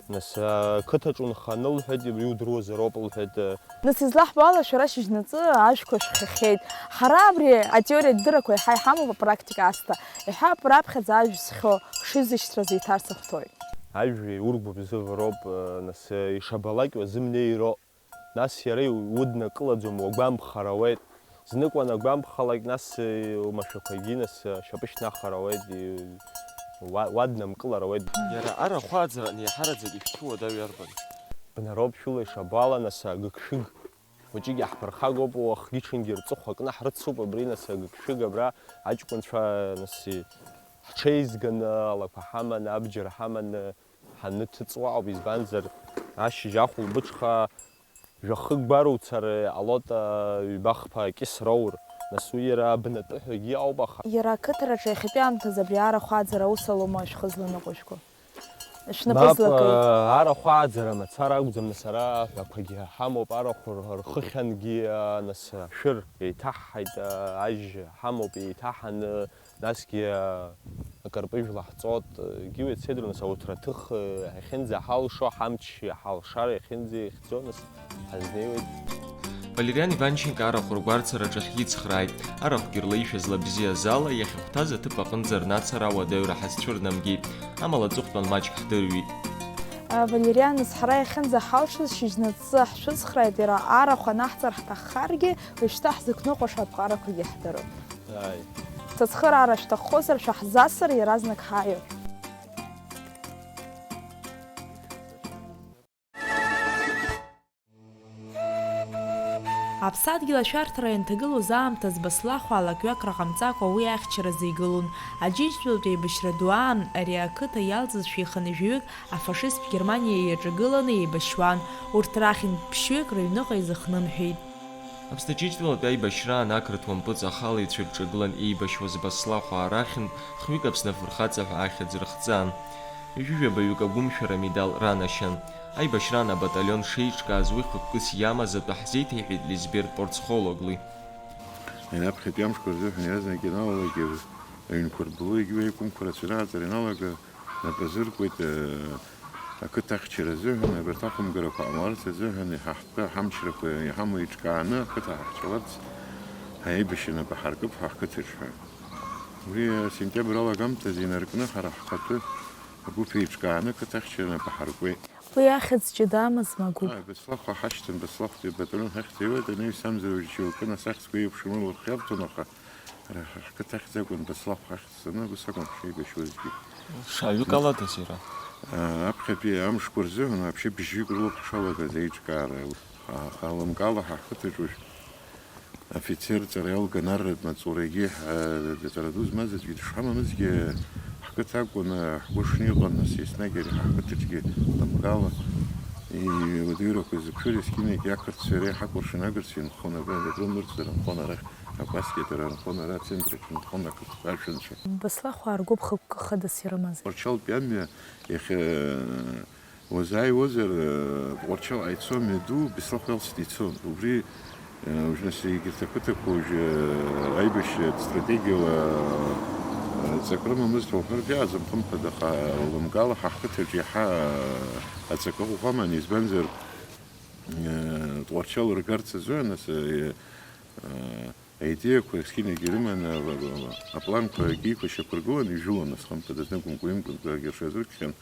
Нас, ақыҭаҿ унханы лҳәеит, иудыруазароуп лҳәеит. Нас излаҳбо ала, шәара шьыжьнаҵы ажәқәа шәхьахьеит. Ҳара абри атеориатә дырақәа еиҳа иҳамоуп апрактика аасҭа. Иҳәап, раԥхьаӡа ажә зхьо, шизышьҭра зиҭарц ахәҭоит. Ажәа иургәыбзыӷроуп, нас ишабалак уазымнеироу. Нас иара иуднакылаӡом, уагәамԥхар ауеит. Знык уанагәамԥхалак, нас, э, умашәақәагьы, нас, э, шьапы шьҭнахыр ауеит, э, уа-, уаднамкылар ауеит. Иара арахә ааӡара аниаҳараӡак ишәҭу уадаҩ иарбан? Бнароуп шәыла ишабо ала, нас, агыгшәыг. Хәыҷык иаҳԥырхагоуп, уахгьы-ҽынгьы рҵыхәа кны ҳрыцуп абри, нас, агыгшәыг абра аҷкәынцәа, нас, ҳҽеизганы, алақәа ҳаманы, абџьар ҳаманы, ҳаныҭыҵуа ауп, избанзар, ашьыжь ахәылбыҽха жәахык гәаруцар иҟалоит, ҩба-хԥа кьыс роур, нас уи иара абнатәы ҳәагьы ауп, аха. Иара ақыҭараҿы иахьатәи аамҭазы абри арахә ааӡара аус алоума шәхы зланыҟәыжәго? Шәнапы, мап, злакеи? Арахә ааӡара мацара акәӡам, нас ара аҳәақәагьы ҳамоуп, арахә р-, рхыхьангьы, нас ашәыр еиҭаҳҳаит, ажь ҳамоуп еиҭаҳаны, Насгьы, акарпыжә лаҳҵоит, егьи уи ацедру, нас ауҭраҭых, иахьынӡаҳалшо, ҳамч иҳалшар иахьынӡаихьӡо, нас ҳазнеиуеит. Валериан Иванченко арахә ргәарцараҿы ҳицхрааит. Арахәгьы рлеишәа злабзиаз ала, иахьахәҭаз аҭыԥ аҟынӡа рнацара ауадаҩра ҳазцәырнамгеит. Амала аҵыхәтәан маҷк ҳдырҩит. Валериан, нас ҳара иахьынӡаҳалшоз шьыжьнаҵы ҳшәыцхрааит, иара арахә анаҳҵар ҳҭаххаргьы, уажәшьҭа ҳзықәныҟәаша аԥҟарақәагьы ҳдыруп. Ааи. Сыцхыраара шәҭаххозар, шәаҳзасыр, иаразнак ҳааиуеит. Аԥсадгьыл ашәарҭара ианҭагылоз аамҭаз Баслахәаа лакҩакра ҟамҵакәа уи ахьчаразы игылон. Аџьынџьтәылатә еибашьра ду аан ари ақыҭа иалҵызшәа ихынҩажәаҩык афашисттә Германиа иаҿагыланы еибашьуан. Урҭ рахьынтә ԥшьҩык рыҩныҟа изыхнымҳәит. Аԥсны Џьынџьтәылатәи аибашьраан ақырҭуа мпыҵахалаҩцәа ирҿагылан еибашьуаз Баслахәаа рахьынтә хҩык Аԥсны афырхаҵа ҳәа ахьӡ рыхҵан. Ҩажәижәабаҩык агәымшәара амедал ранашьан. Аибашьраан абаталион шеиҿкааз уи хықәкыс иамаз атәы ҳзеиҭеиҳәеит Лизбер Порцхологли. Иара аԥхьатәи амшқәа рзыҳәан иаразнак ианалалак, аҩнқәа рбыло, егьи уи аиқәымқәа рацәа рааҵара ианалага, Нап азыркуеит, э, ақыҭа ахьчара азыҳәан, абарҭ ахәымгарақәа ҟамларц азыҳәан, иҳа-, ҳтәы ҳамчрақәа иҳамоу еиҿкааны, ақыҭа ҳахьчаларц, ҳаибашьра нап аҳаркып ҳәа ҳқыҭаҿ ҳәа. Уи, э, сентиабр алагамҭазы инаркны, ҳара ҳхатәы агәыԥ еиҿкааны, ақыҭа ахьчара нап аҳаркуеит. Уи ахьӡ ҷыда амазма агәыԥ? Ааи, Баслахәаа ҳашьҭан, Баслахәтәи абаталион ҳахьӡ иуеит, анаҩс амзар уажә џьоукы, нас ахьӡқәа еиԥшым рыла рхы иарҭон, аха ара ҳа-, ҳқыҭа ахьӡ акәын, Баслахә ҳахьӡ. Саны ус акәын ҳшеибашьуазгьы. Шаҩык алада зира? Аԥхьатәи амшқәа рзыҳәан, вообще, бжьҩык рылоуп ҳшалагаз аиҿкаара. Аха алымкаала ҳа ҳқыҭаҿ уажә афицер ҵара иалган арратә маҵурагьы ҳа-, ҵара ду змаз аӡәгьы дышҳамамызгьы, ҳқыҭа акәын, ҳгәы шны иҟан, нас еснагь ари ҳа ҳқыҭаҿгьы алымкаала иуадаҩрақәа зықәшәар, есқьынагь ақырҭцәа иара иҳакәыршан агырцәа инхон, абра Доброн нырцәтәра нхон арахь. Акәасқьа дара нхон, ара ацентр аҿы нхон ақырҭқәа, ашәанцәа. Баслахәаа ргәыԥ хықәкы хадас ирымазеи? Тҟәарчалтәи амҩа иахьа, уазааиуазар, Тҟәарчалҟа ицо амҩаду Баслахә иалсны ицон. Убри, уажә нас егьырҭ ақыҭақәа уажәы аибашьратә стратегиала ҵак рымамызт уҳәартә иаазым, хымԥада, аха лымкаала ҳа ҳқыҭаҿ иаҳа аҵакы ӷәӷәа аман, избанзар, Э, Тҟәарчал ргарц азыҳәан, нас, э, э, аидеиақәа есқьынагьы ирыманы, а-, а-, апланқәа, агьиқәа шьақәыргыланы ижәылон, нас, хымԥада, зныкымкәа-ҩымкымкәагьы рҽазыркхьан.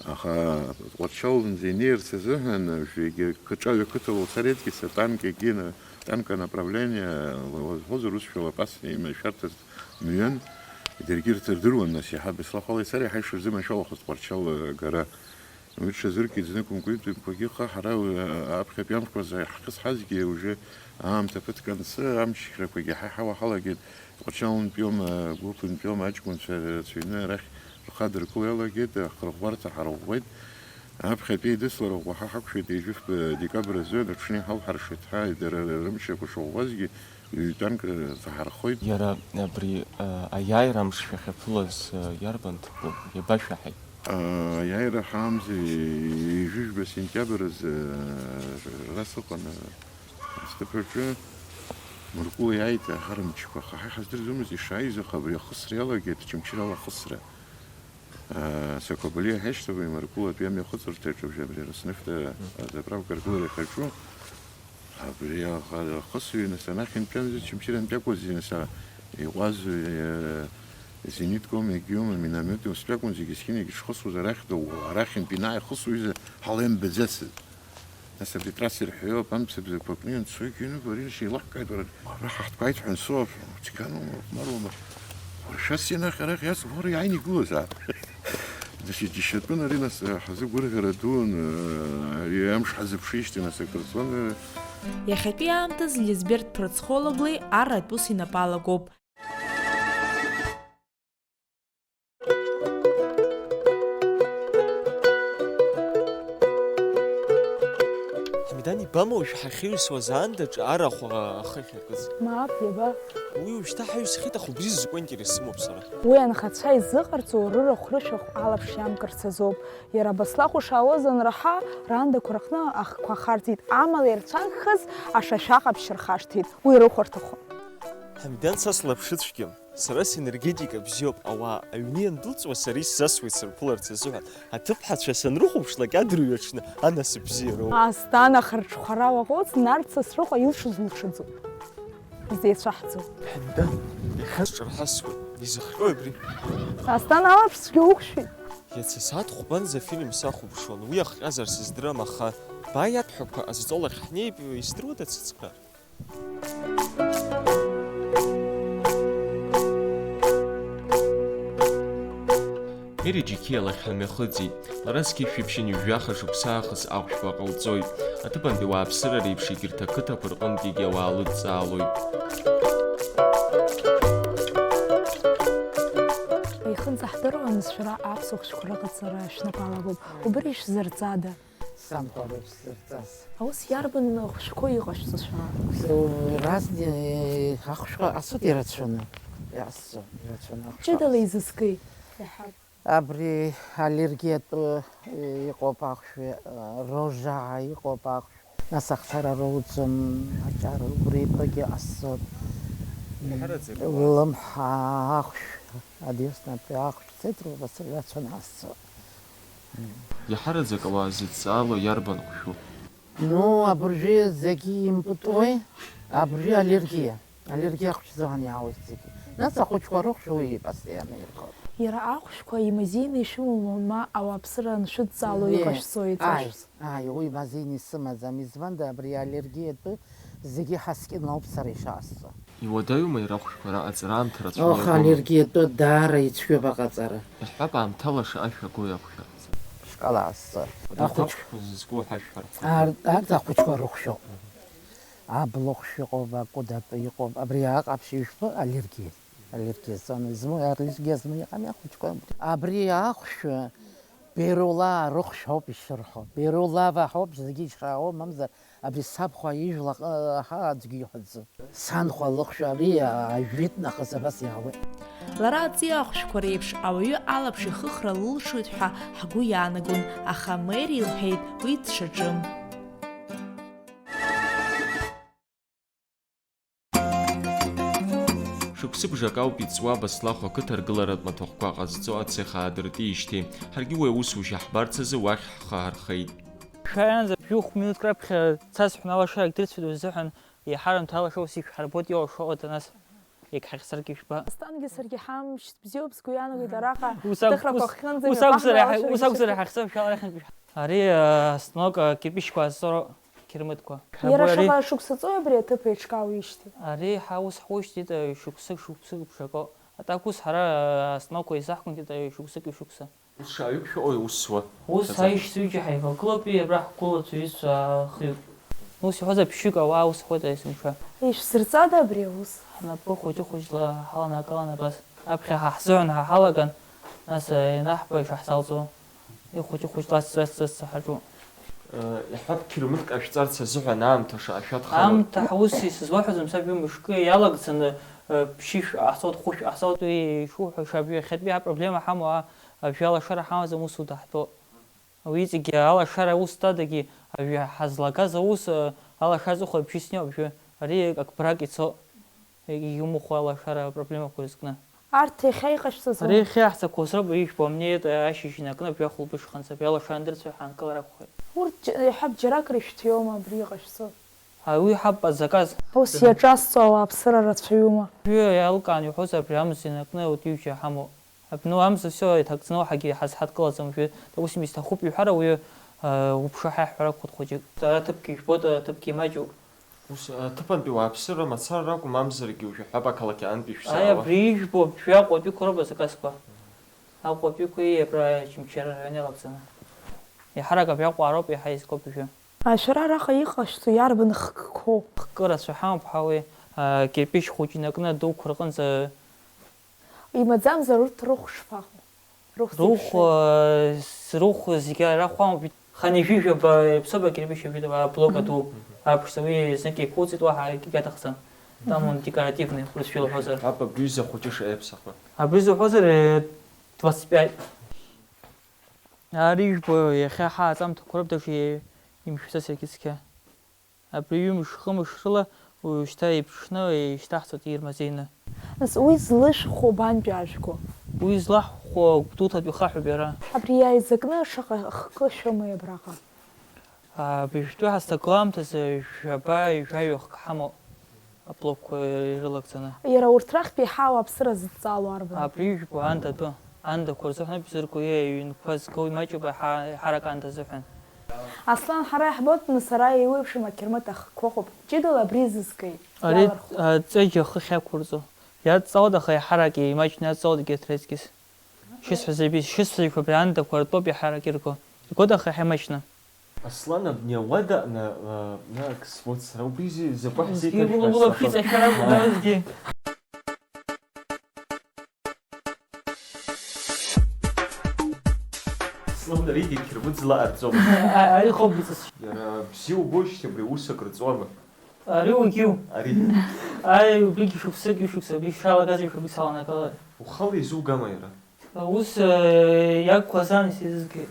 Аха Тҟәарчал зынӡа инеирц азыҳәан, уажәы егьа кыҿаҩ ақыҭала уцар, едгьы са танк егьи на-, танк анаправление, уазҳәозар, усшәала опасный имашәарҭаз мҩан, даргьы ирҭ-, рдыруан, нас, иаҳа Беслахәала ицар, иаҳа ишырзыманшәалахоз Тҟәарчал агара. Уи рҽазыркит зныкымкәа-ҩымкәагьы, аха ҳара, уи, а-, аԥхьатәи амшқәа рзы ҳхысҳазгьы, уже аамҭа ԥыҭк анцы, амчрақәагьы ҳа-, ҳауа ҳалагеит. Тҟәарчалнтәиома, гәыԥынтәиома аҷкәынцәа рацәаҩны арахь рхы адыркыло иалагеит, ахырӷәӷәарҭа ҳарӷәӷәеит. Аԥхьатәи еидыслара ӷәӷәа ҳа ҳақәшәеит, ҩажәи фба декабр азы аҽны иҳалҳаршеит ҳәа, дара рымчрақәа шыӷәӷәазгьы, ҩ-танк заҳархоит. Иара абри, а, аиааира амш шәахьаԥылаз, а, иарбан ҭыԥу, иабашәаҳаи? А, аиааира ҳаамзи, ҩажәи жәба сентиабр азы, а, ара сыҟан, а, сҭыԥ аҿы. Мыркәыла иааит, аҳа рымчқәа, аха ҳа иҳаздырӡомызт ишааиз, аха абри ахысра иалагеит, Очамчырала ахысра. Сакәабалиа ҳашьҭоуп, имаркулатәи амҩахыҵырҭаҿы абри Роснефт азаправка аргылара иахьаҿу. Абри аха-, ахысҩы, нас, анахьынтәи амза Чымчырантәи акәыз, нас, а, иҟәазу, э, зениткоми, егьиума, миномети, устәи акәын зегьы зхьынагьы шхысуаз арахь дыууа, арахьынтәи инааихысуа изы ҳалеимбаӡацызт. Нас абри трасса ирҳәо, амцабзақәа кны ианцогьы, ну, Борис, еилаҳкааит, уара, ара ҳахҭкааит ҳәа ансоуп, цқьаноума, хәмаруама? Уара, шәас ианахь арахь иацу, уара, иааины игылазаап. Нас иџьашьатәын ари, нас, ҳазы гәырӷьара дуун, ари амш ҳазыԥшижьҭеи, нас, акыр цон. Иахьатәи аамҭазы Лизберт Прыцхологлеи арратә ус инапы алагоуп. Ҳамидан, ибама уажә ҳахьыҩсуаз аандаҿ арахә ахы ахьакыз? Мап, иаба. Уи уажәшьҭа ҳаҩсхьеит, аха убри зызку аинтерес сымоуп сара. Уи анхацәа изыҟарҵо рырахә-рышәахә алаԥш иамкырц азоуп. Иара Баслахә ишаауаз анраҳа, раандақәа рҟны ахқәа ахарҵеит, амала ирцәагхаз ашашәа ҟаԥшь рхашҭит. Уи ирыхәарҭахо. Ҳамидан, са слаԥшыцәгьам. Сара сенергетика бзиоуп, ауаа аҩны иандәылҵуа сара исзасуеит сырԥыларц азыҳәан. Аҭыԥҳацәа санрыхәаԥшлак адырҩаҽны анасыԥ бзиароуп. Асҭана ахырҽхәара уаҟәыҵ, Нарҭ Сасрыҟәа илшоз лҽыӡоуп. Изеицәаҳҵоит. Ҳамидан, иахьа сҿырҳасуеит. Изыхҟьои абри? Асҭана алаԥш цәгьа уқәшәеит. Иацы асааҭ хәбанӡа афильм сахәаԥшуан. Уи ахҟьазар сыздырам, аха бааи абҳәақәа азҵола ахь ҳнеип, издыруада ацыцхраа? Мери Џьқьиа лахь ҳамҩахыҵит. Лара зқьи жәшәи ԥшьынҩажәи жәаха шықәса аахыс ахәшәқәа ҟалҵоит. Аҭыԥантәи уааԥсыра реиԥш егьырҭ ақыҭақәа рҟынтәигьы ауаа лыдҵаалоит. Ихынӡаҳдыруамызт шәара аԥсуа хәшәқәа рыҟаҵара шәнапы алакуп. Убри ишәзырҵада? Санхәа лыԥсырҵас. Аус иарбан хәшәқәоу иҟашәҵо шәара? Разные ахәшәқәа ацоит ирацәаны. Иасцо, ирацәаны ахәшәқәа. Ҷыдала изызки? Иаҳа. Абри аллергиатәы иҟоуп ахәшә, рожаа иҟоуп ахәшә. Нас ахцара роуӡом, аҷар убри итәагьы ҟасҵоит. Иаҳараӡак уа- Лымҳа ахәшә, адиоснатәи ахәшә, цеит рацәаны ҟасҵоит. Иаҳараӡак ауаа зыдҵаало иарбан хәшәу? Ну, абыржәы зегьы импытуеи, абыржәы аллергиа. Аллергиа хәшәзыҳәан иаауеит зегьы. Нас ахәыҷқәа рыхәшә уи постоянно иргоит. Иара ахәшәқәа имазеины ишәымоума, ма ауааԥсыра аншәыдҵало Не. иҟашәҵо Ааи, еиҵашәҵ? ааи, уи мазеины исымаӡам, избанда абри аллергиатәы зегьы ҳаскьын ауп сара ишаасҵо. Иуадаҩума иара ахәшәқәа раҟаҵара аамҭа рацәаны Оҳ, иагома? Аллергиатәы даара ицәгьоуп аҟаҵара. Иаҳҳәап, аамҭала шаҟа шәагои ахәшә аҟаҵара? Шкала аасҵо. Абарҭ Ахәыҷ- ахәшәқәа зызку ҳашәҳәар. Ар-, арҭ ахәыҷқәа рыхәшәоуп. Аблахәшә иҟоуп, акәыдатәы иҟоуп, абри аҟаԥшь ижәпы аллергиа. Аллергиа зҵаны измоу, аллергиа змоу иҟами ахәыҷқәа. Абри ахәшә Берола рыхәшә ауп ишырҳәо. Беролава ҳәоуп зегьы ишраауа, мамзар абри сабхәа ижәла ҟа-, ҳа аӡәгьы иҳәаӡом. Санхәа лыхәшә ари ажәит нахыс абас иаауеит. Лара аҵиаа ахәшәқәа реиԥш ауаҩы алаԥш ихыхра лылшоит ҳәа ҳгәы иаанагон, аха Мери илҳәеит уи дшаҿым. Шықәсыбжак ауп иҵуа Баслахә ақыҭа аргыларатә маҭәахәқәа ҟазҵо ацех аадыртижьҭеи. Ҳаргьы уи аусушьа ҳбарц азы уахь ҳхы ҳархеит. Шәааиаанӡа жәохә минуҭк раԥхьа дцасҳәон, алашарак дырцәеит узыҳәан, еиҳарамҭа алаша ус ишәҳарбоит, иалашо ыҟоуп, нас егьҳахьӡаргьы ишәба. Асҭангьы саргьы ҳамшьҭ бзиоуп, сгәы иаанагоит араҟа Ус акә-, ҳҭыхрақәа ус, хьынӡа ус акәзар, мҩаԥаҳгоу иаҳа-, ус алашарагьы акәзар, шьҭыхра. Иаҳахьӡап шәалахьынтә. Ари, а, станок, а, кирпичқәа азҵоро қьырмытқәа. Иара Ари, шаҟа шықәса ҵуеи абри аҭыԥ еиҿкаау ижьҭеи? Ари ҳа ус ҳуеижьҭеи, а, шықәсык, шықәсык ԥшаго. Атак ус ҳара, а, станокқәа изаҳгон, а, шықәсык, ишықәса. Ус шаҩык шәыҟои ус зуа? Ус Ҭаца. Аишьцәа ҩыџьа ҳаивагылоуп, абра ҳгәылацәа ҩызцәа хҩык. Ус иҳәозар, ԥшьҩык ауаа ус ҳуеит есымша. Ишәзырҵада абри аус? Ҳнапы хәыҷы-хәыҷла ҳаланагалан абас. Аԥхьа ҳа ҳзыҳәан ҳа ҳалаган, нас, э, ианаҳба ишаҳзалҵуа. Ихәыҷы-хәыҷла ацҵа-ацҵа ҳаҿу. Э, иҳәап, қьырмытк ашәҵарц азыҳәан аамҭа шаашәа дхалоит. Аамҭа ус исызуаҳәаӡом, саб ҩымшкы иалагӡаны, э, ԥшьышә ҟаҳҵоит, хәышә ҟаҳҵоит, уи ишуҳәо, ишаб-, иахьатәи апроблема ҳамоу, а-, абжьы алашара ҳамаӡам, ус удаҳтәоуп. Уи иҵегьы алашара ус тадагьы, ажәа ҳазлагаз аус, алашара аҵыхәа абжьы сниоуп, абжьы. Ари ак брак ицо, иумыхәо алашара апроблемақәа рызкны. Арҭ иахьа иҟашәҵаз Ари аума? Иахьа иаҳцақәоз роуп, ижәбо амнеит, ашьыжь инаркны абжьы ахәылбыҽханӡа, абри алашара андырцәоу ҳаанкылар акәхеит. Урҭ џь-, иҳәап, џьарак рышәҭ иоума абри иҟашәҵо? А, уи ҳаб азаказ. Ус иаҿазҵо ауааԥсыра рацәаҩума? Уи иалкаан иҳәоз абри амза инаркны аудиҩ ҳамоуп. Абну амза всё иҭагӡаны уаҳагьы ҳазҳадкылаӡом, уажәы ус изҭахуп иҳәар ауаҩы, а, уԥшы ҳәа иҳәарақәоит хәыҷык. Аҭыԥгьы ижәбоит, аҭыԥгьы маҷуп. Ус, аҭыԥантәи уааԥсыра мацара ракәым, мамзаргьы уажәы ҳәап ақалақь аҟынтәи Аи, шәзаауа. Абри ижәбо абжьы Аҟәатәиқәа роуп азаказқәа. Аҟәатәиқәеи абра Очамчыра араион иалагӡаны. Еиҳарак абри Аҟәа роуп иаҳа изгоуп уажәы. А, шәара араҟа иҟашәҵо иарбан хкқәоу? Хкы рацәа ҳамоуп ҳа уи, а, кирпич хәыҷ инаркны адуқәа рҟынӡа Имаӡамзар урҭ рыхә шԥаҟоу? Рыхә Рыхә, зеиԥшроу? Э, с-, рыхә зегьы арахә амоуп. Ханижәижәаба иаԥсоуп акирпич абри аблок аду аԥшӡа, уи знык еиқәылҵеит, уаҳа акгьы аҭахӡам. Там он декоративный, урысшәа илҳәозар. Ҳап, абри ҩыза хәыҷы шаеиԥсахо. Абри зуҳәозар, э, двадцать пять. Ари ижәбо, иахьа ҳа аҵамҭақәа роуп даҽа имшәаӡац иагьы цқьа. Абри ҩымш-хымш рыла уажәшьҭа еиԥшны еишьҭаҳҵоит ирмазеины. Нас уи злышәхәо бантәи ажәго? Уи злаҳхәо Гәдоуҭатәи хаҳәуп иара. Абри иааизакны шаҟа хкы шәымои абраҟа? Абыржәтәи ҳазҭагыла аамҭазы жәаба, жәаҩа хкы ҳамоуп аблокқәа ирылагӡаны. Иара урҭ рахьтә еиҳа ауааԥсыра зыдҵало арбан? Абри ижәбо, Анда атәы. Андақәа рзыҳәан ауп изырку, иа иҩнқәа згоу имаҷуп, аиҳа-, аиҳарак Анда азыҳәан. Аслан, ҳара иаҳбоит, нас ара еиуеиԥшым ақьырмыт ахқәа ыҟоуп. Ҷыдала абри зызкеи? Ари, иалархәу? А, ҵәеџь ахыхь ақәырҵо. Иадҵалоит, аха иаҳарак еимаҷны иадҵалоит егьырҭ рыҵкьыс. Шысҳәаз еиԥш, шысҳәаз еиԥш, абри андақәа ртәоуп иаҳарак ирго. Иргоит, аха иаҳа имаҷны. Аслан, абни ауада на-, а, на-, ак свод сара убри зи-, закәаҳ Згьы зиҭашәҳәа ула саха. Фиҵашәара акәын, згьы. Слымдаригьы қьырмыт злаҟарҵом. А-, ари хоуп иҵыс. Иара бзиа убоижьҭеи абри аус акрыҵуама? Ари угьу. Ари. Аи, убригьы шықәсык, ҩышықәса, абри шалагаз ҩышықәса саланагалар. Ухала изугама иара? Аус, э, иагқәа азан исызгеит.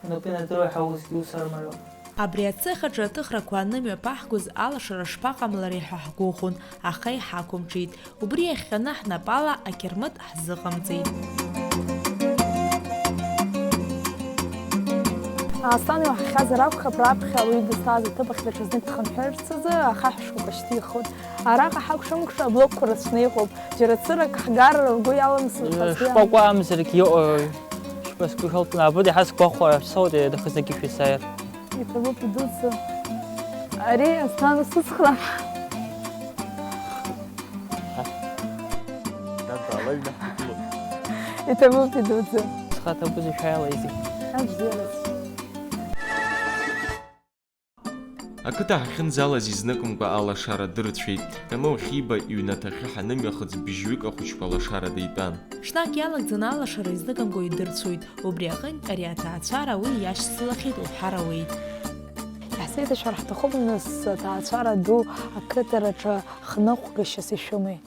Унапы инадыруа ҳәа усгьы ус армариоуп. Абри ацех аҿы аҭыхрақәа анымҩаԥаҳгоз алашара шԥаҟамлари ҳәа ҳгәыӷуан, аха иҳақәымҿиеит. Убри иахҟьаны ҳнапала ақьырмыт ҳзыҟамҵеит. Аслан иуаҳахьазар акәхап, раԥхьа уи дызҭаз аҭыԥ ахь даҽазнык дхынҳәырц азы ахаҳә шкәакәа шьҭихуан. Араҟа ҳакәша-мыкәша аблокқәа рацәаны иҟоуп. Џьара цырак ҳгар ргәы иаламсырхазгьы. Шкәакәа амзаргьы иҟоу, шәпа сгәы шәалтәны, абыда иаҳа сгәахәара шәцоит, дахызагьы шәесааир. Иҭабуп идуӡӡа. Ари Асҭан усыцхраа. Дад, ала ҩнаҳ дгылоуп. Иҭабуп идуӡӡа. Схаҭа быза шәаиала изегь. Абзиараз. Ақыҭа ҳахьынӡалаз изныкымкәа алашара дырцәеит. Камыгә Хьиба иҩнаҭахьы ҳанымҩахыҵ быжьҩык ахәыҷқәа лашарада итәан. Ҽнак иалагӡаны алашара изныкымкәа идырцәоит. Убри аҟынтә ари аҭаацәара уи иашьцылахьеит уҳәар ауеит. Иаҳзеиҭашәар ҳҭахуп, нас, аҭаацәара ду ақыҭараҿы хныҟәгашьас ишәымеи?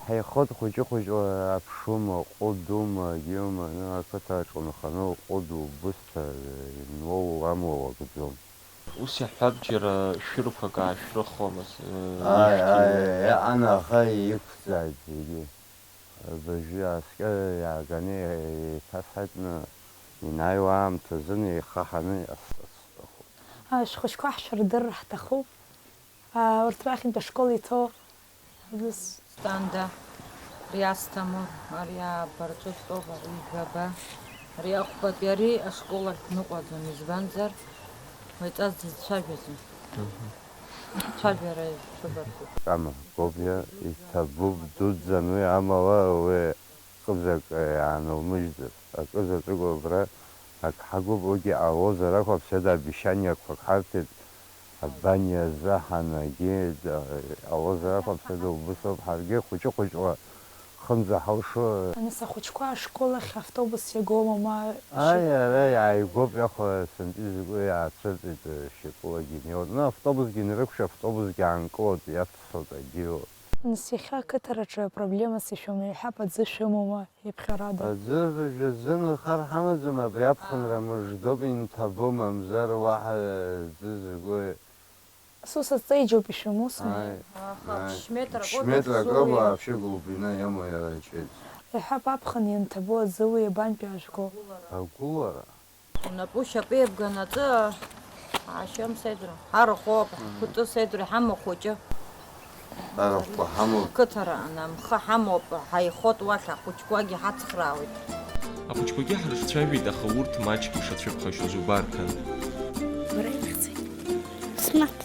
Ҳаихоит хәыҷы-хәыҷла аԥшума, ҟәыд дума, гьиума, ну, ақыҭаҿ унханы уҟәыду, убысҭа, инуоу амла уакӡом. Ус иаҳҳәап, џьара шәырқәак аашәрыхуамызт, э, Ааи, ааи, ишәҭиуа. Иҟан, аха иқәҵааит зегьы. Абыржәы аскьа иааганы еиҭасҳаитны, инаиуа аамҭазын еихаҳаны ас-, ас-, Ашәҟәқәа ҳшәырдырыр ҳҭахуп. Аа, урҭ рахьынтә ашкол иҭоу аӡыс. Станда, ари Асҭамыр, ари абарҵәы дтәоуп, ари жәаба, ари ахәбатәи, ари ашкол ахь дныҟәаӡам, избанзар, уаҩҵас дызцәажәаӡом. Цәажәара ишәыбарҭоуп. Кама Гобиа иҭабуп дуӡӡан уи, амала уи акызаҵәык иаанылмыжьӡац. Акызаҵәык убра ак ҳагуп, уигьы ҟалозар акәхап, сыда обещаниақәак ҳарҭеит, абаниа азы ҳанагеит, ҟалозар акәхап, сыда убыс ауп, ҳаргьы хәыҷы-хәыҷла хымза ҳалшо. Нас ахәыҷқәа ашкол ахь автобус иагома, ма шьоук? Ааи, ара иааигәоуп, иахо сынтәа изакәу иаацәырҵит, шьапылагьы инеиуеит. Ну, автобусгьы инрықәшәо, автобусгьы аанкылоит, иаццоит, агьиуеит. Нас иахьа ақыҭараҿы проблемас ишәымоу, иҳәап, аӡы шәымоума, иаԥхьарада? Аӡы жәа-, жәа-, зын нхар ҳамаӡам, абри аԥхынра мыждоуп, инҭабо, мамзар уаҳа аӡы закәи. Сус аҵеиџьоуп ишәымоу, сымҳәеи? Ааи. Аха ааи. Ԥшь метрак ԥшь метрак ауп, ауп, зуи. Вообще глубина иамоу иара ичеиӡ. Иҳәап, аԥхын ианҭабо аӡы уи абантәи ажәго? Агәылара. Унапы ушьапы еибганаҵы, аашьым седра. Арахәоуп, мгм, ҳкәты седра иҳамоу хәыҷы. Арахәқәа ҳамоуп. Қыҭара анамхы ҳамоуп, ҳаихот уахь, ахәыҷқәагьы ҳацхраауеит. Ахәыҷқәагьы ҳрыҿцәажәеит, аха урҭ маҷк ишацәыԥхашьоз убарҭан. Бара ихьӡеит. Смаҭ.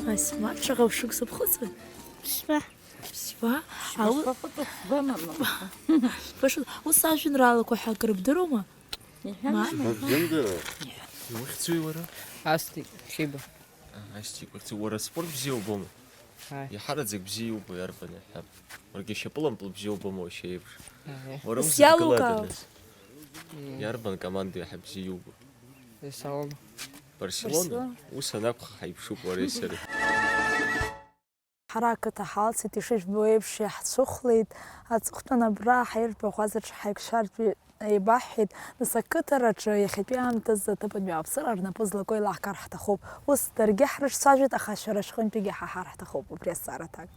Ай, смаҭ, шаҟа шықәса бхыҵуеит? Ԥшьба. Ԥшьба? Ау- Ԥшьба хыҵуп, ԥшьба мама. Баша, ус ажәеинраалақәа ҳәа акры бдыруама? Иҳәама? Ма? Бзымдыруа? Иухьӡуи уара? Астик, Хьиба. А, Астик, ухьӡуп. Уара аспорт бзиа убома? Ҳаи. Иҳараӡак бзиа иубо иарбан иҳәап? Уаргьы шьапылампыл бзиа убома уашьа еиԥш? Ҳаи. Уара ус Сиалукаау. Дгыладан нас? Мм. Иарбан команда иаҳа бзиа иубо? Барселона. Барселона? Барселона. Ус анакәха ҳаиԥшуп уареи сареи. Ҳара ақыҭа ҳалцеит, ишыжәбо еиԥш, иаҳцәыхәлеит. Аҵыхәтәан абра ҳаиртә аӷәазаҿ ҳаиқәшәартә еибаҳҳәеит. Нас ақыҭараҿы иахьатәи аамҭазы аҭыԥантәи ауааԥсыра рнапы злаку еилаҳкаар ҳҭахуп. Ус даргьы ҳрыҿцәажәеит, аха шәара шәҟынтәигьы ҳаҳар ҳҭахуп убри азҵаара аҭак.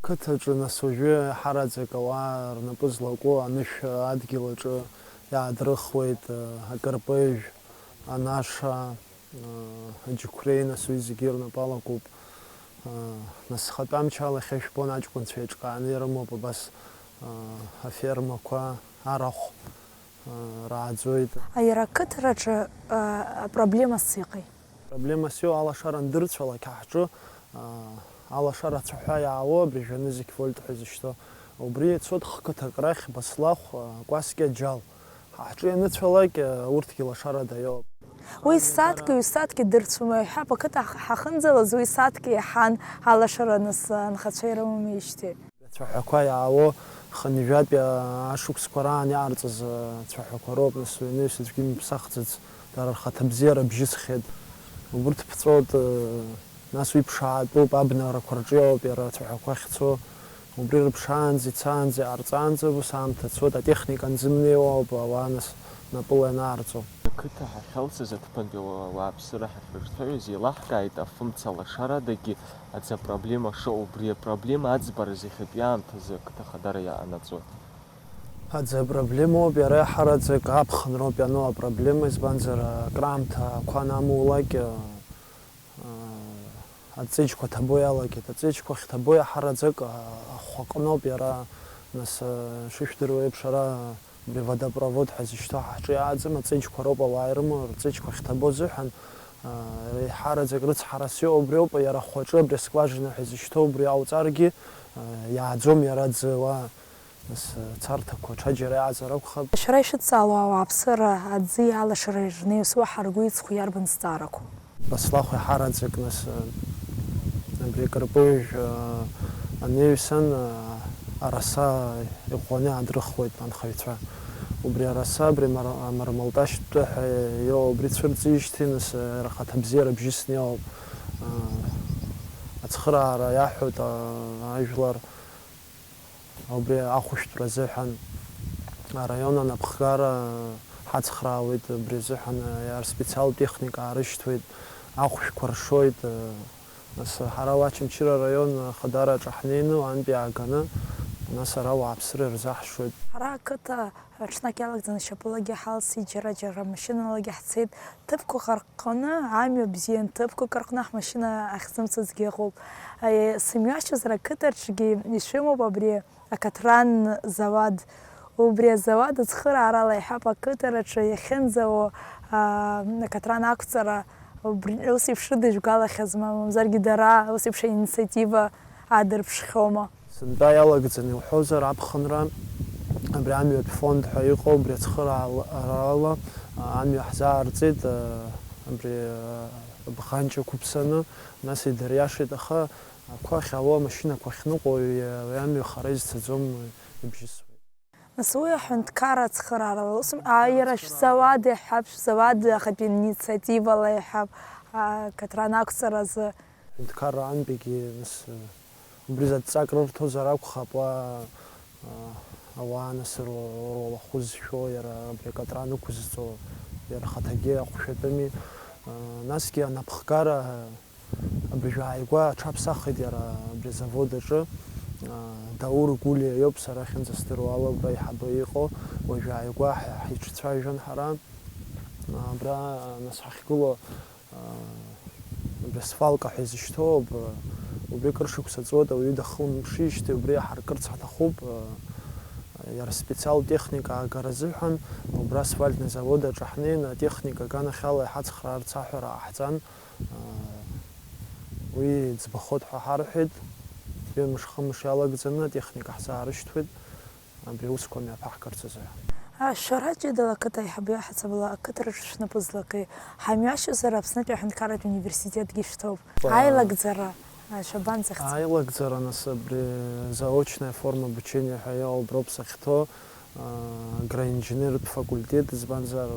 Қыҭаҿы нас уажәы ҳараӡак ауаа рнапы злаку анышә адгьыл аҿы иаадрыхуеит, акырпыжә, анаша, аџьықәреи, нас уи зегьы рнапы алакуп. Нас хатәы амчала иахьа ижәбон аҷкәынцәа еиҿкааны ирымоуп абас афермақәа, арахә рааӡоит. Иара ақыҭараҿы апроблемас иҟеи? Проблемас иоу алашара андырцәалак ҳҿы, алашара ацәаҳәа иаауа абри жәанызқь вольт ҳәа изышьҭоу, убри ицоит хқыҭак рахь Баслахә, Кәасқьа, Џьал. Ҳа ҳҿы ианыцәалак, урҭгьы лашарада иоуп. Уи сааҭки ҩ-сааҭки дырцәоума, иҳәап, ақыҭа ҳахынӡалаз уи сааҭки иаҳан, алашара нас анхацәа ирымамижьҭеи. Ацәаҳәақәа иаауо хынҩажәатәи ашықәсқәа раан иаарҵаз ацәаҳәақәа роуп, нас уи анаҩс аӡәгьы имыԥсахӡац, дара рхаҭабзиара бжьысхьеит. Убырҭ ԥҵәоит, нас уи ԥшаатәуп, абнарақәа рҿиоуп иара ацәаҳәақәа ахьцо. Убри рыԥшаанӡа, ицаанӡа, иҟарҵаанӡа ус аамҭа цоит, атехника анзымнеиуа ауп ауаа нас напыла ианаарҵо. Ақыҭа ҳахьалсыз аҭыԥантәи ауаа, ауааԥсыра ҳахьрыҿцәажәоз еилаҳкааит афымца лашарадагьы аӡы апроблема шыҟоу, убри апроблема аӡбараз иахьатәи аамҭазы ақыҭа хадара иаанаҵоит. Аӡы апроблемоуп иара иаҳараӡак аԥхынроуп иану апроблема, избанзар, акраамҭа ақәа анамулак, Аҵеџьқәа ҭабо иалагеит. Аҵеџьқәа ахьҭабо иаҳараӡак ахәаҟноуп иара, нас, шышәдыруа еиԥш, ара абри водопровод ҳәа зышьҭоу ҳа ҳҿы иааӡам, аҵеџьқәа роуп ауаа ирымоу, рҵеџьқәа ахьҭабо азыҳәан, еиҳараӡак рыцҳарас иҟоу убриоуп, иара ахәаҿы абри аскважина ҳәа зышьҭоу убри ауҵаргьы, иааӡом иара аӡы, уа. Нас, э, царҭақәа ҽаџьара иаазар акәхап. Шәара ишәыдҵаало ауааԥсыра аӡы иалашара ирнеиз уаҳа ргәы иҵху иарбан зҵаарақәоу? Баслахә иаҳараӡак, нас, э, абри акырпыжә, э, анаҩсан, э, араса иӷәӷәаны иаадрыхуеит анхаҩцәа. Убри араса, абри мар-, амармалташьтәы ҳәа иоуа, убри цәырҵижьҭеи, нас, э, иара ахаҭабзиара бжьысны иоуп. Э, ацхыраара иаҳәоит, э, ажәлар. Убри ахәышәтәра азыҳәан араион анапхгара ҳацхраауеит, убри азыҳәан иара специалтә техника аарышьҭуеит, ахәшәқәа ршоит. Нас ҳара уа Очамчыра араион ахадараҿы ҳнеины, уантәи ааганы, Нас ара ауааԥсыра ирзаҳшоит. Ҳара ақыҭа ҽнак иалагӡаны шьапылагьы ҳалсит, џьара-џьара машьыналагьы ҳцеит. Ҭыԥқәак рҟны амҩа бзиан, ҭыԥқәак рҟны ҳмашьына ахьзымцозгьы ыҟоуп. Сымҩашьозар ақыҭаҿгьы ишәымоуп абри акатран зауад. Убри азауад ацхыраарала иҳәап ақыҭараҿы иахьынӡауо акатран ақәҵара. Ус еиԥш рыдыжәгалахьазма, мамзаргьы дара ус еиԥш аинициатива аадырԥшхьоума? Сынтәа иалагӡаны иуҳәозар, аԥхынра абри амҩатә фонд ҳәа иҟоу, убри ацхыраарала амҩа ҳзаарҵеит, абри абӷанҷ ақәыԥсаны, нас идыриашеит, аха ақәа ахьаауа амашьынақәа ахьныҟәо уи амҩа хара изцаӡом, ибжьысуеит. Нас уи аҳәынҭқарра ацхыраарала ус, аа, иара шәзауад иаҳҳәап, шәзауад ахатә инициативала иаҳҳәап, акатран ақәҵаразы. Аҳәынҭқарра аантәигьы, нас, убри заҵәцак рырҭозар акәхап, уа, аа, ауаа, нас, р-, руалахәы зшәо, иара абри акатран ықәызҵо, иара ахаҭагьы ахәшәатәыми, аа, насгьы анапхгара Абыржәы ааигәа аҽаԥсахит иара абри азавод аҿы. Даур Гәлиа иоуп сара ахьынӡасдыруа ала убра аиҳабы иҟоу. Уажәы ааигәа ҳа-, ҳаицәажәон ҳара. Абра, нас, ҳахьгылоу, абри асвалка ҳәа изышьҭоу, уб-, убри кыр шықәса ҵуеит, ауаҩы дахымԥшижьҭеи убри иаҳаркырц ҳаҭахуп. Иара специалтә техника аагара азыҳәан убра асфальтный завод аҿы ҳнеины атехника аганахьала иҳацхраарц аҳәара ҟаҳҵан. Уи ӡбахоит ҳәа ҳарҳәеит, ҩымш-хымш иалагӡаны атехника ҳзаарышьҭуеит, абри аусқәа мҩаԥаҳгарц азы ҳәа. Шәара ҷыдала ақыҭа аиҳабы иаҳасабала ақыҭараҿы шәнапы злаки? Ҳамҩашьозар, Аԥснытәи аҳәынҭқарратә университетгьы шәҭоуп. Аилагӡара шәабанӡахҵеи? Аилагӡара, нас, абри заочная форма обучения ҳәа иҟоу уброуп сахьҭоу, агроинженертә факультет, избанзар,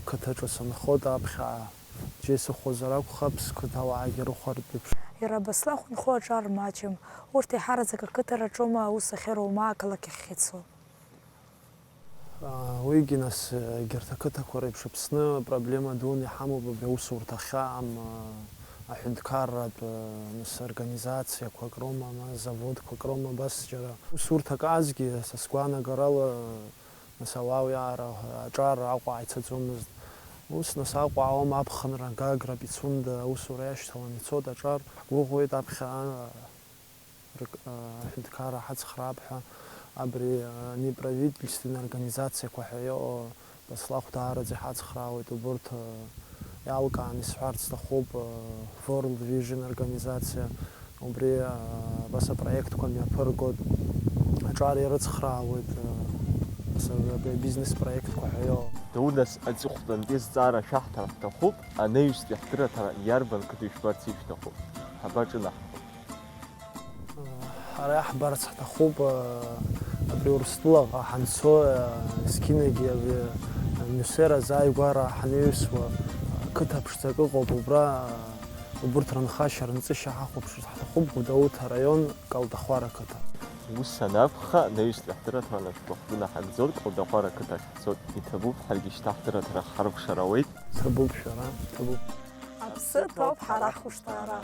ақыҭаҿы санхоит аԥхьа. Џьа исыхәозар акәхап, сқыҭауаагьы рыхәартә еиԥш. Иара Баслахә нхо аҿар маҷым. Урҭ еиҳараӡак ақыҭараҿоума аус ахьыруа, ма ақалақь ахь ицо? Уигьы, нас, егьырҭ ақыҭақәа реиԥш Аԥсны проблема дуны иҳамоуп абри аусурҭа ахьаам, аҳәынҭқарратә, нас, организациақәак роума, ма заводқәак роума, абас џьара усурҭак аазгьы, са сгәаанагарала, Нас ауаа уи аара аҿар Аҟәа ааицаӡомызт. Ус, нас, Аҟәа аауам аԥхынра, Гагра, Пицунда аусура иашьҭалан ицот аҿар. Ҳгәыӷуеит аԥхьа, а, рк-, а, аҳәынҭқарра ҳацхраап ҳәа. Абри, а, неправительственна организациақәа ҳәа иҟоу Баслахә даараӡа иҳацхраауеит убурҭ, а, Иалкааны исҳәарц сҭахуп, World Vision организациа, убри, а, абас апроектқәа мҩаԥыргоит, аҿар ирыцхраауеит, а, абас абри абизнес проектқәа ҳәа иоуа. Даур, нас, аҵыхәтәантәи азҵаара шәаҳҭар ҳҭахуп, анаҩстәи ҳдырраҭара иарбан қыҭа ишәбарц ишәҭаху? Ҳабаҿынаҳхо? Ҳара иаҳбарц ҳҭахуп, абри Урыстәылаҟа ҳанцо, есқьынагьы абри Мусера азааигәара ҳанаҩсуа, қыҭа ԥшӡак ыҟоуп, убра убурҭ рынхашьа, рынҵышьа ҳахәаԥшырц ҳҭахуп, Гәдоуҭа араион, Калдахәара ақыҭа. Ус анакәха, анаҩстәи ҳдырраҭара анапхгәы наҳагӡоит, Калдахәара ақыҭахь ҳцоит, иҭабуп, ҳаргьы шьҭа ҳдырраҭара ҳхаркәшара ауеит. Ҭабуп шәара, ҭабуп. Аԥсы ҭоуп ҳара ҳхәышҭаара.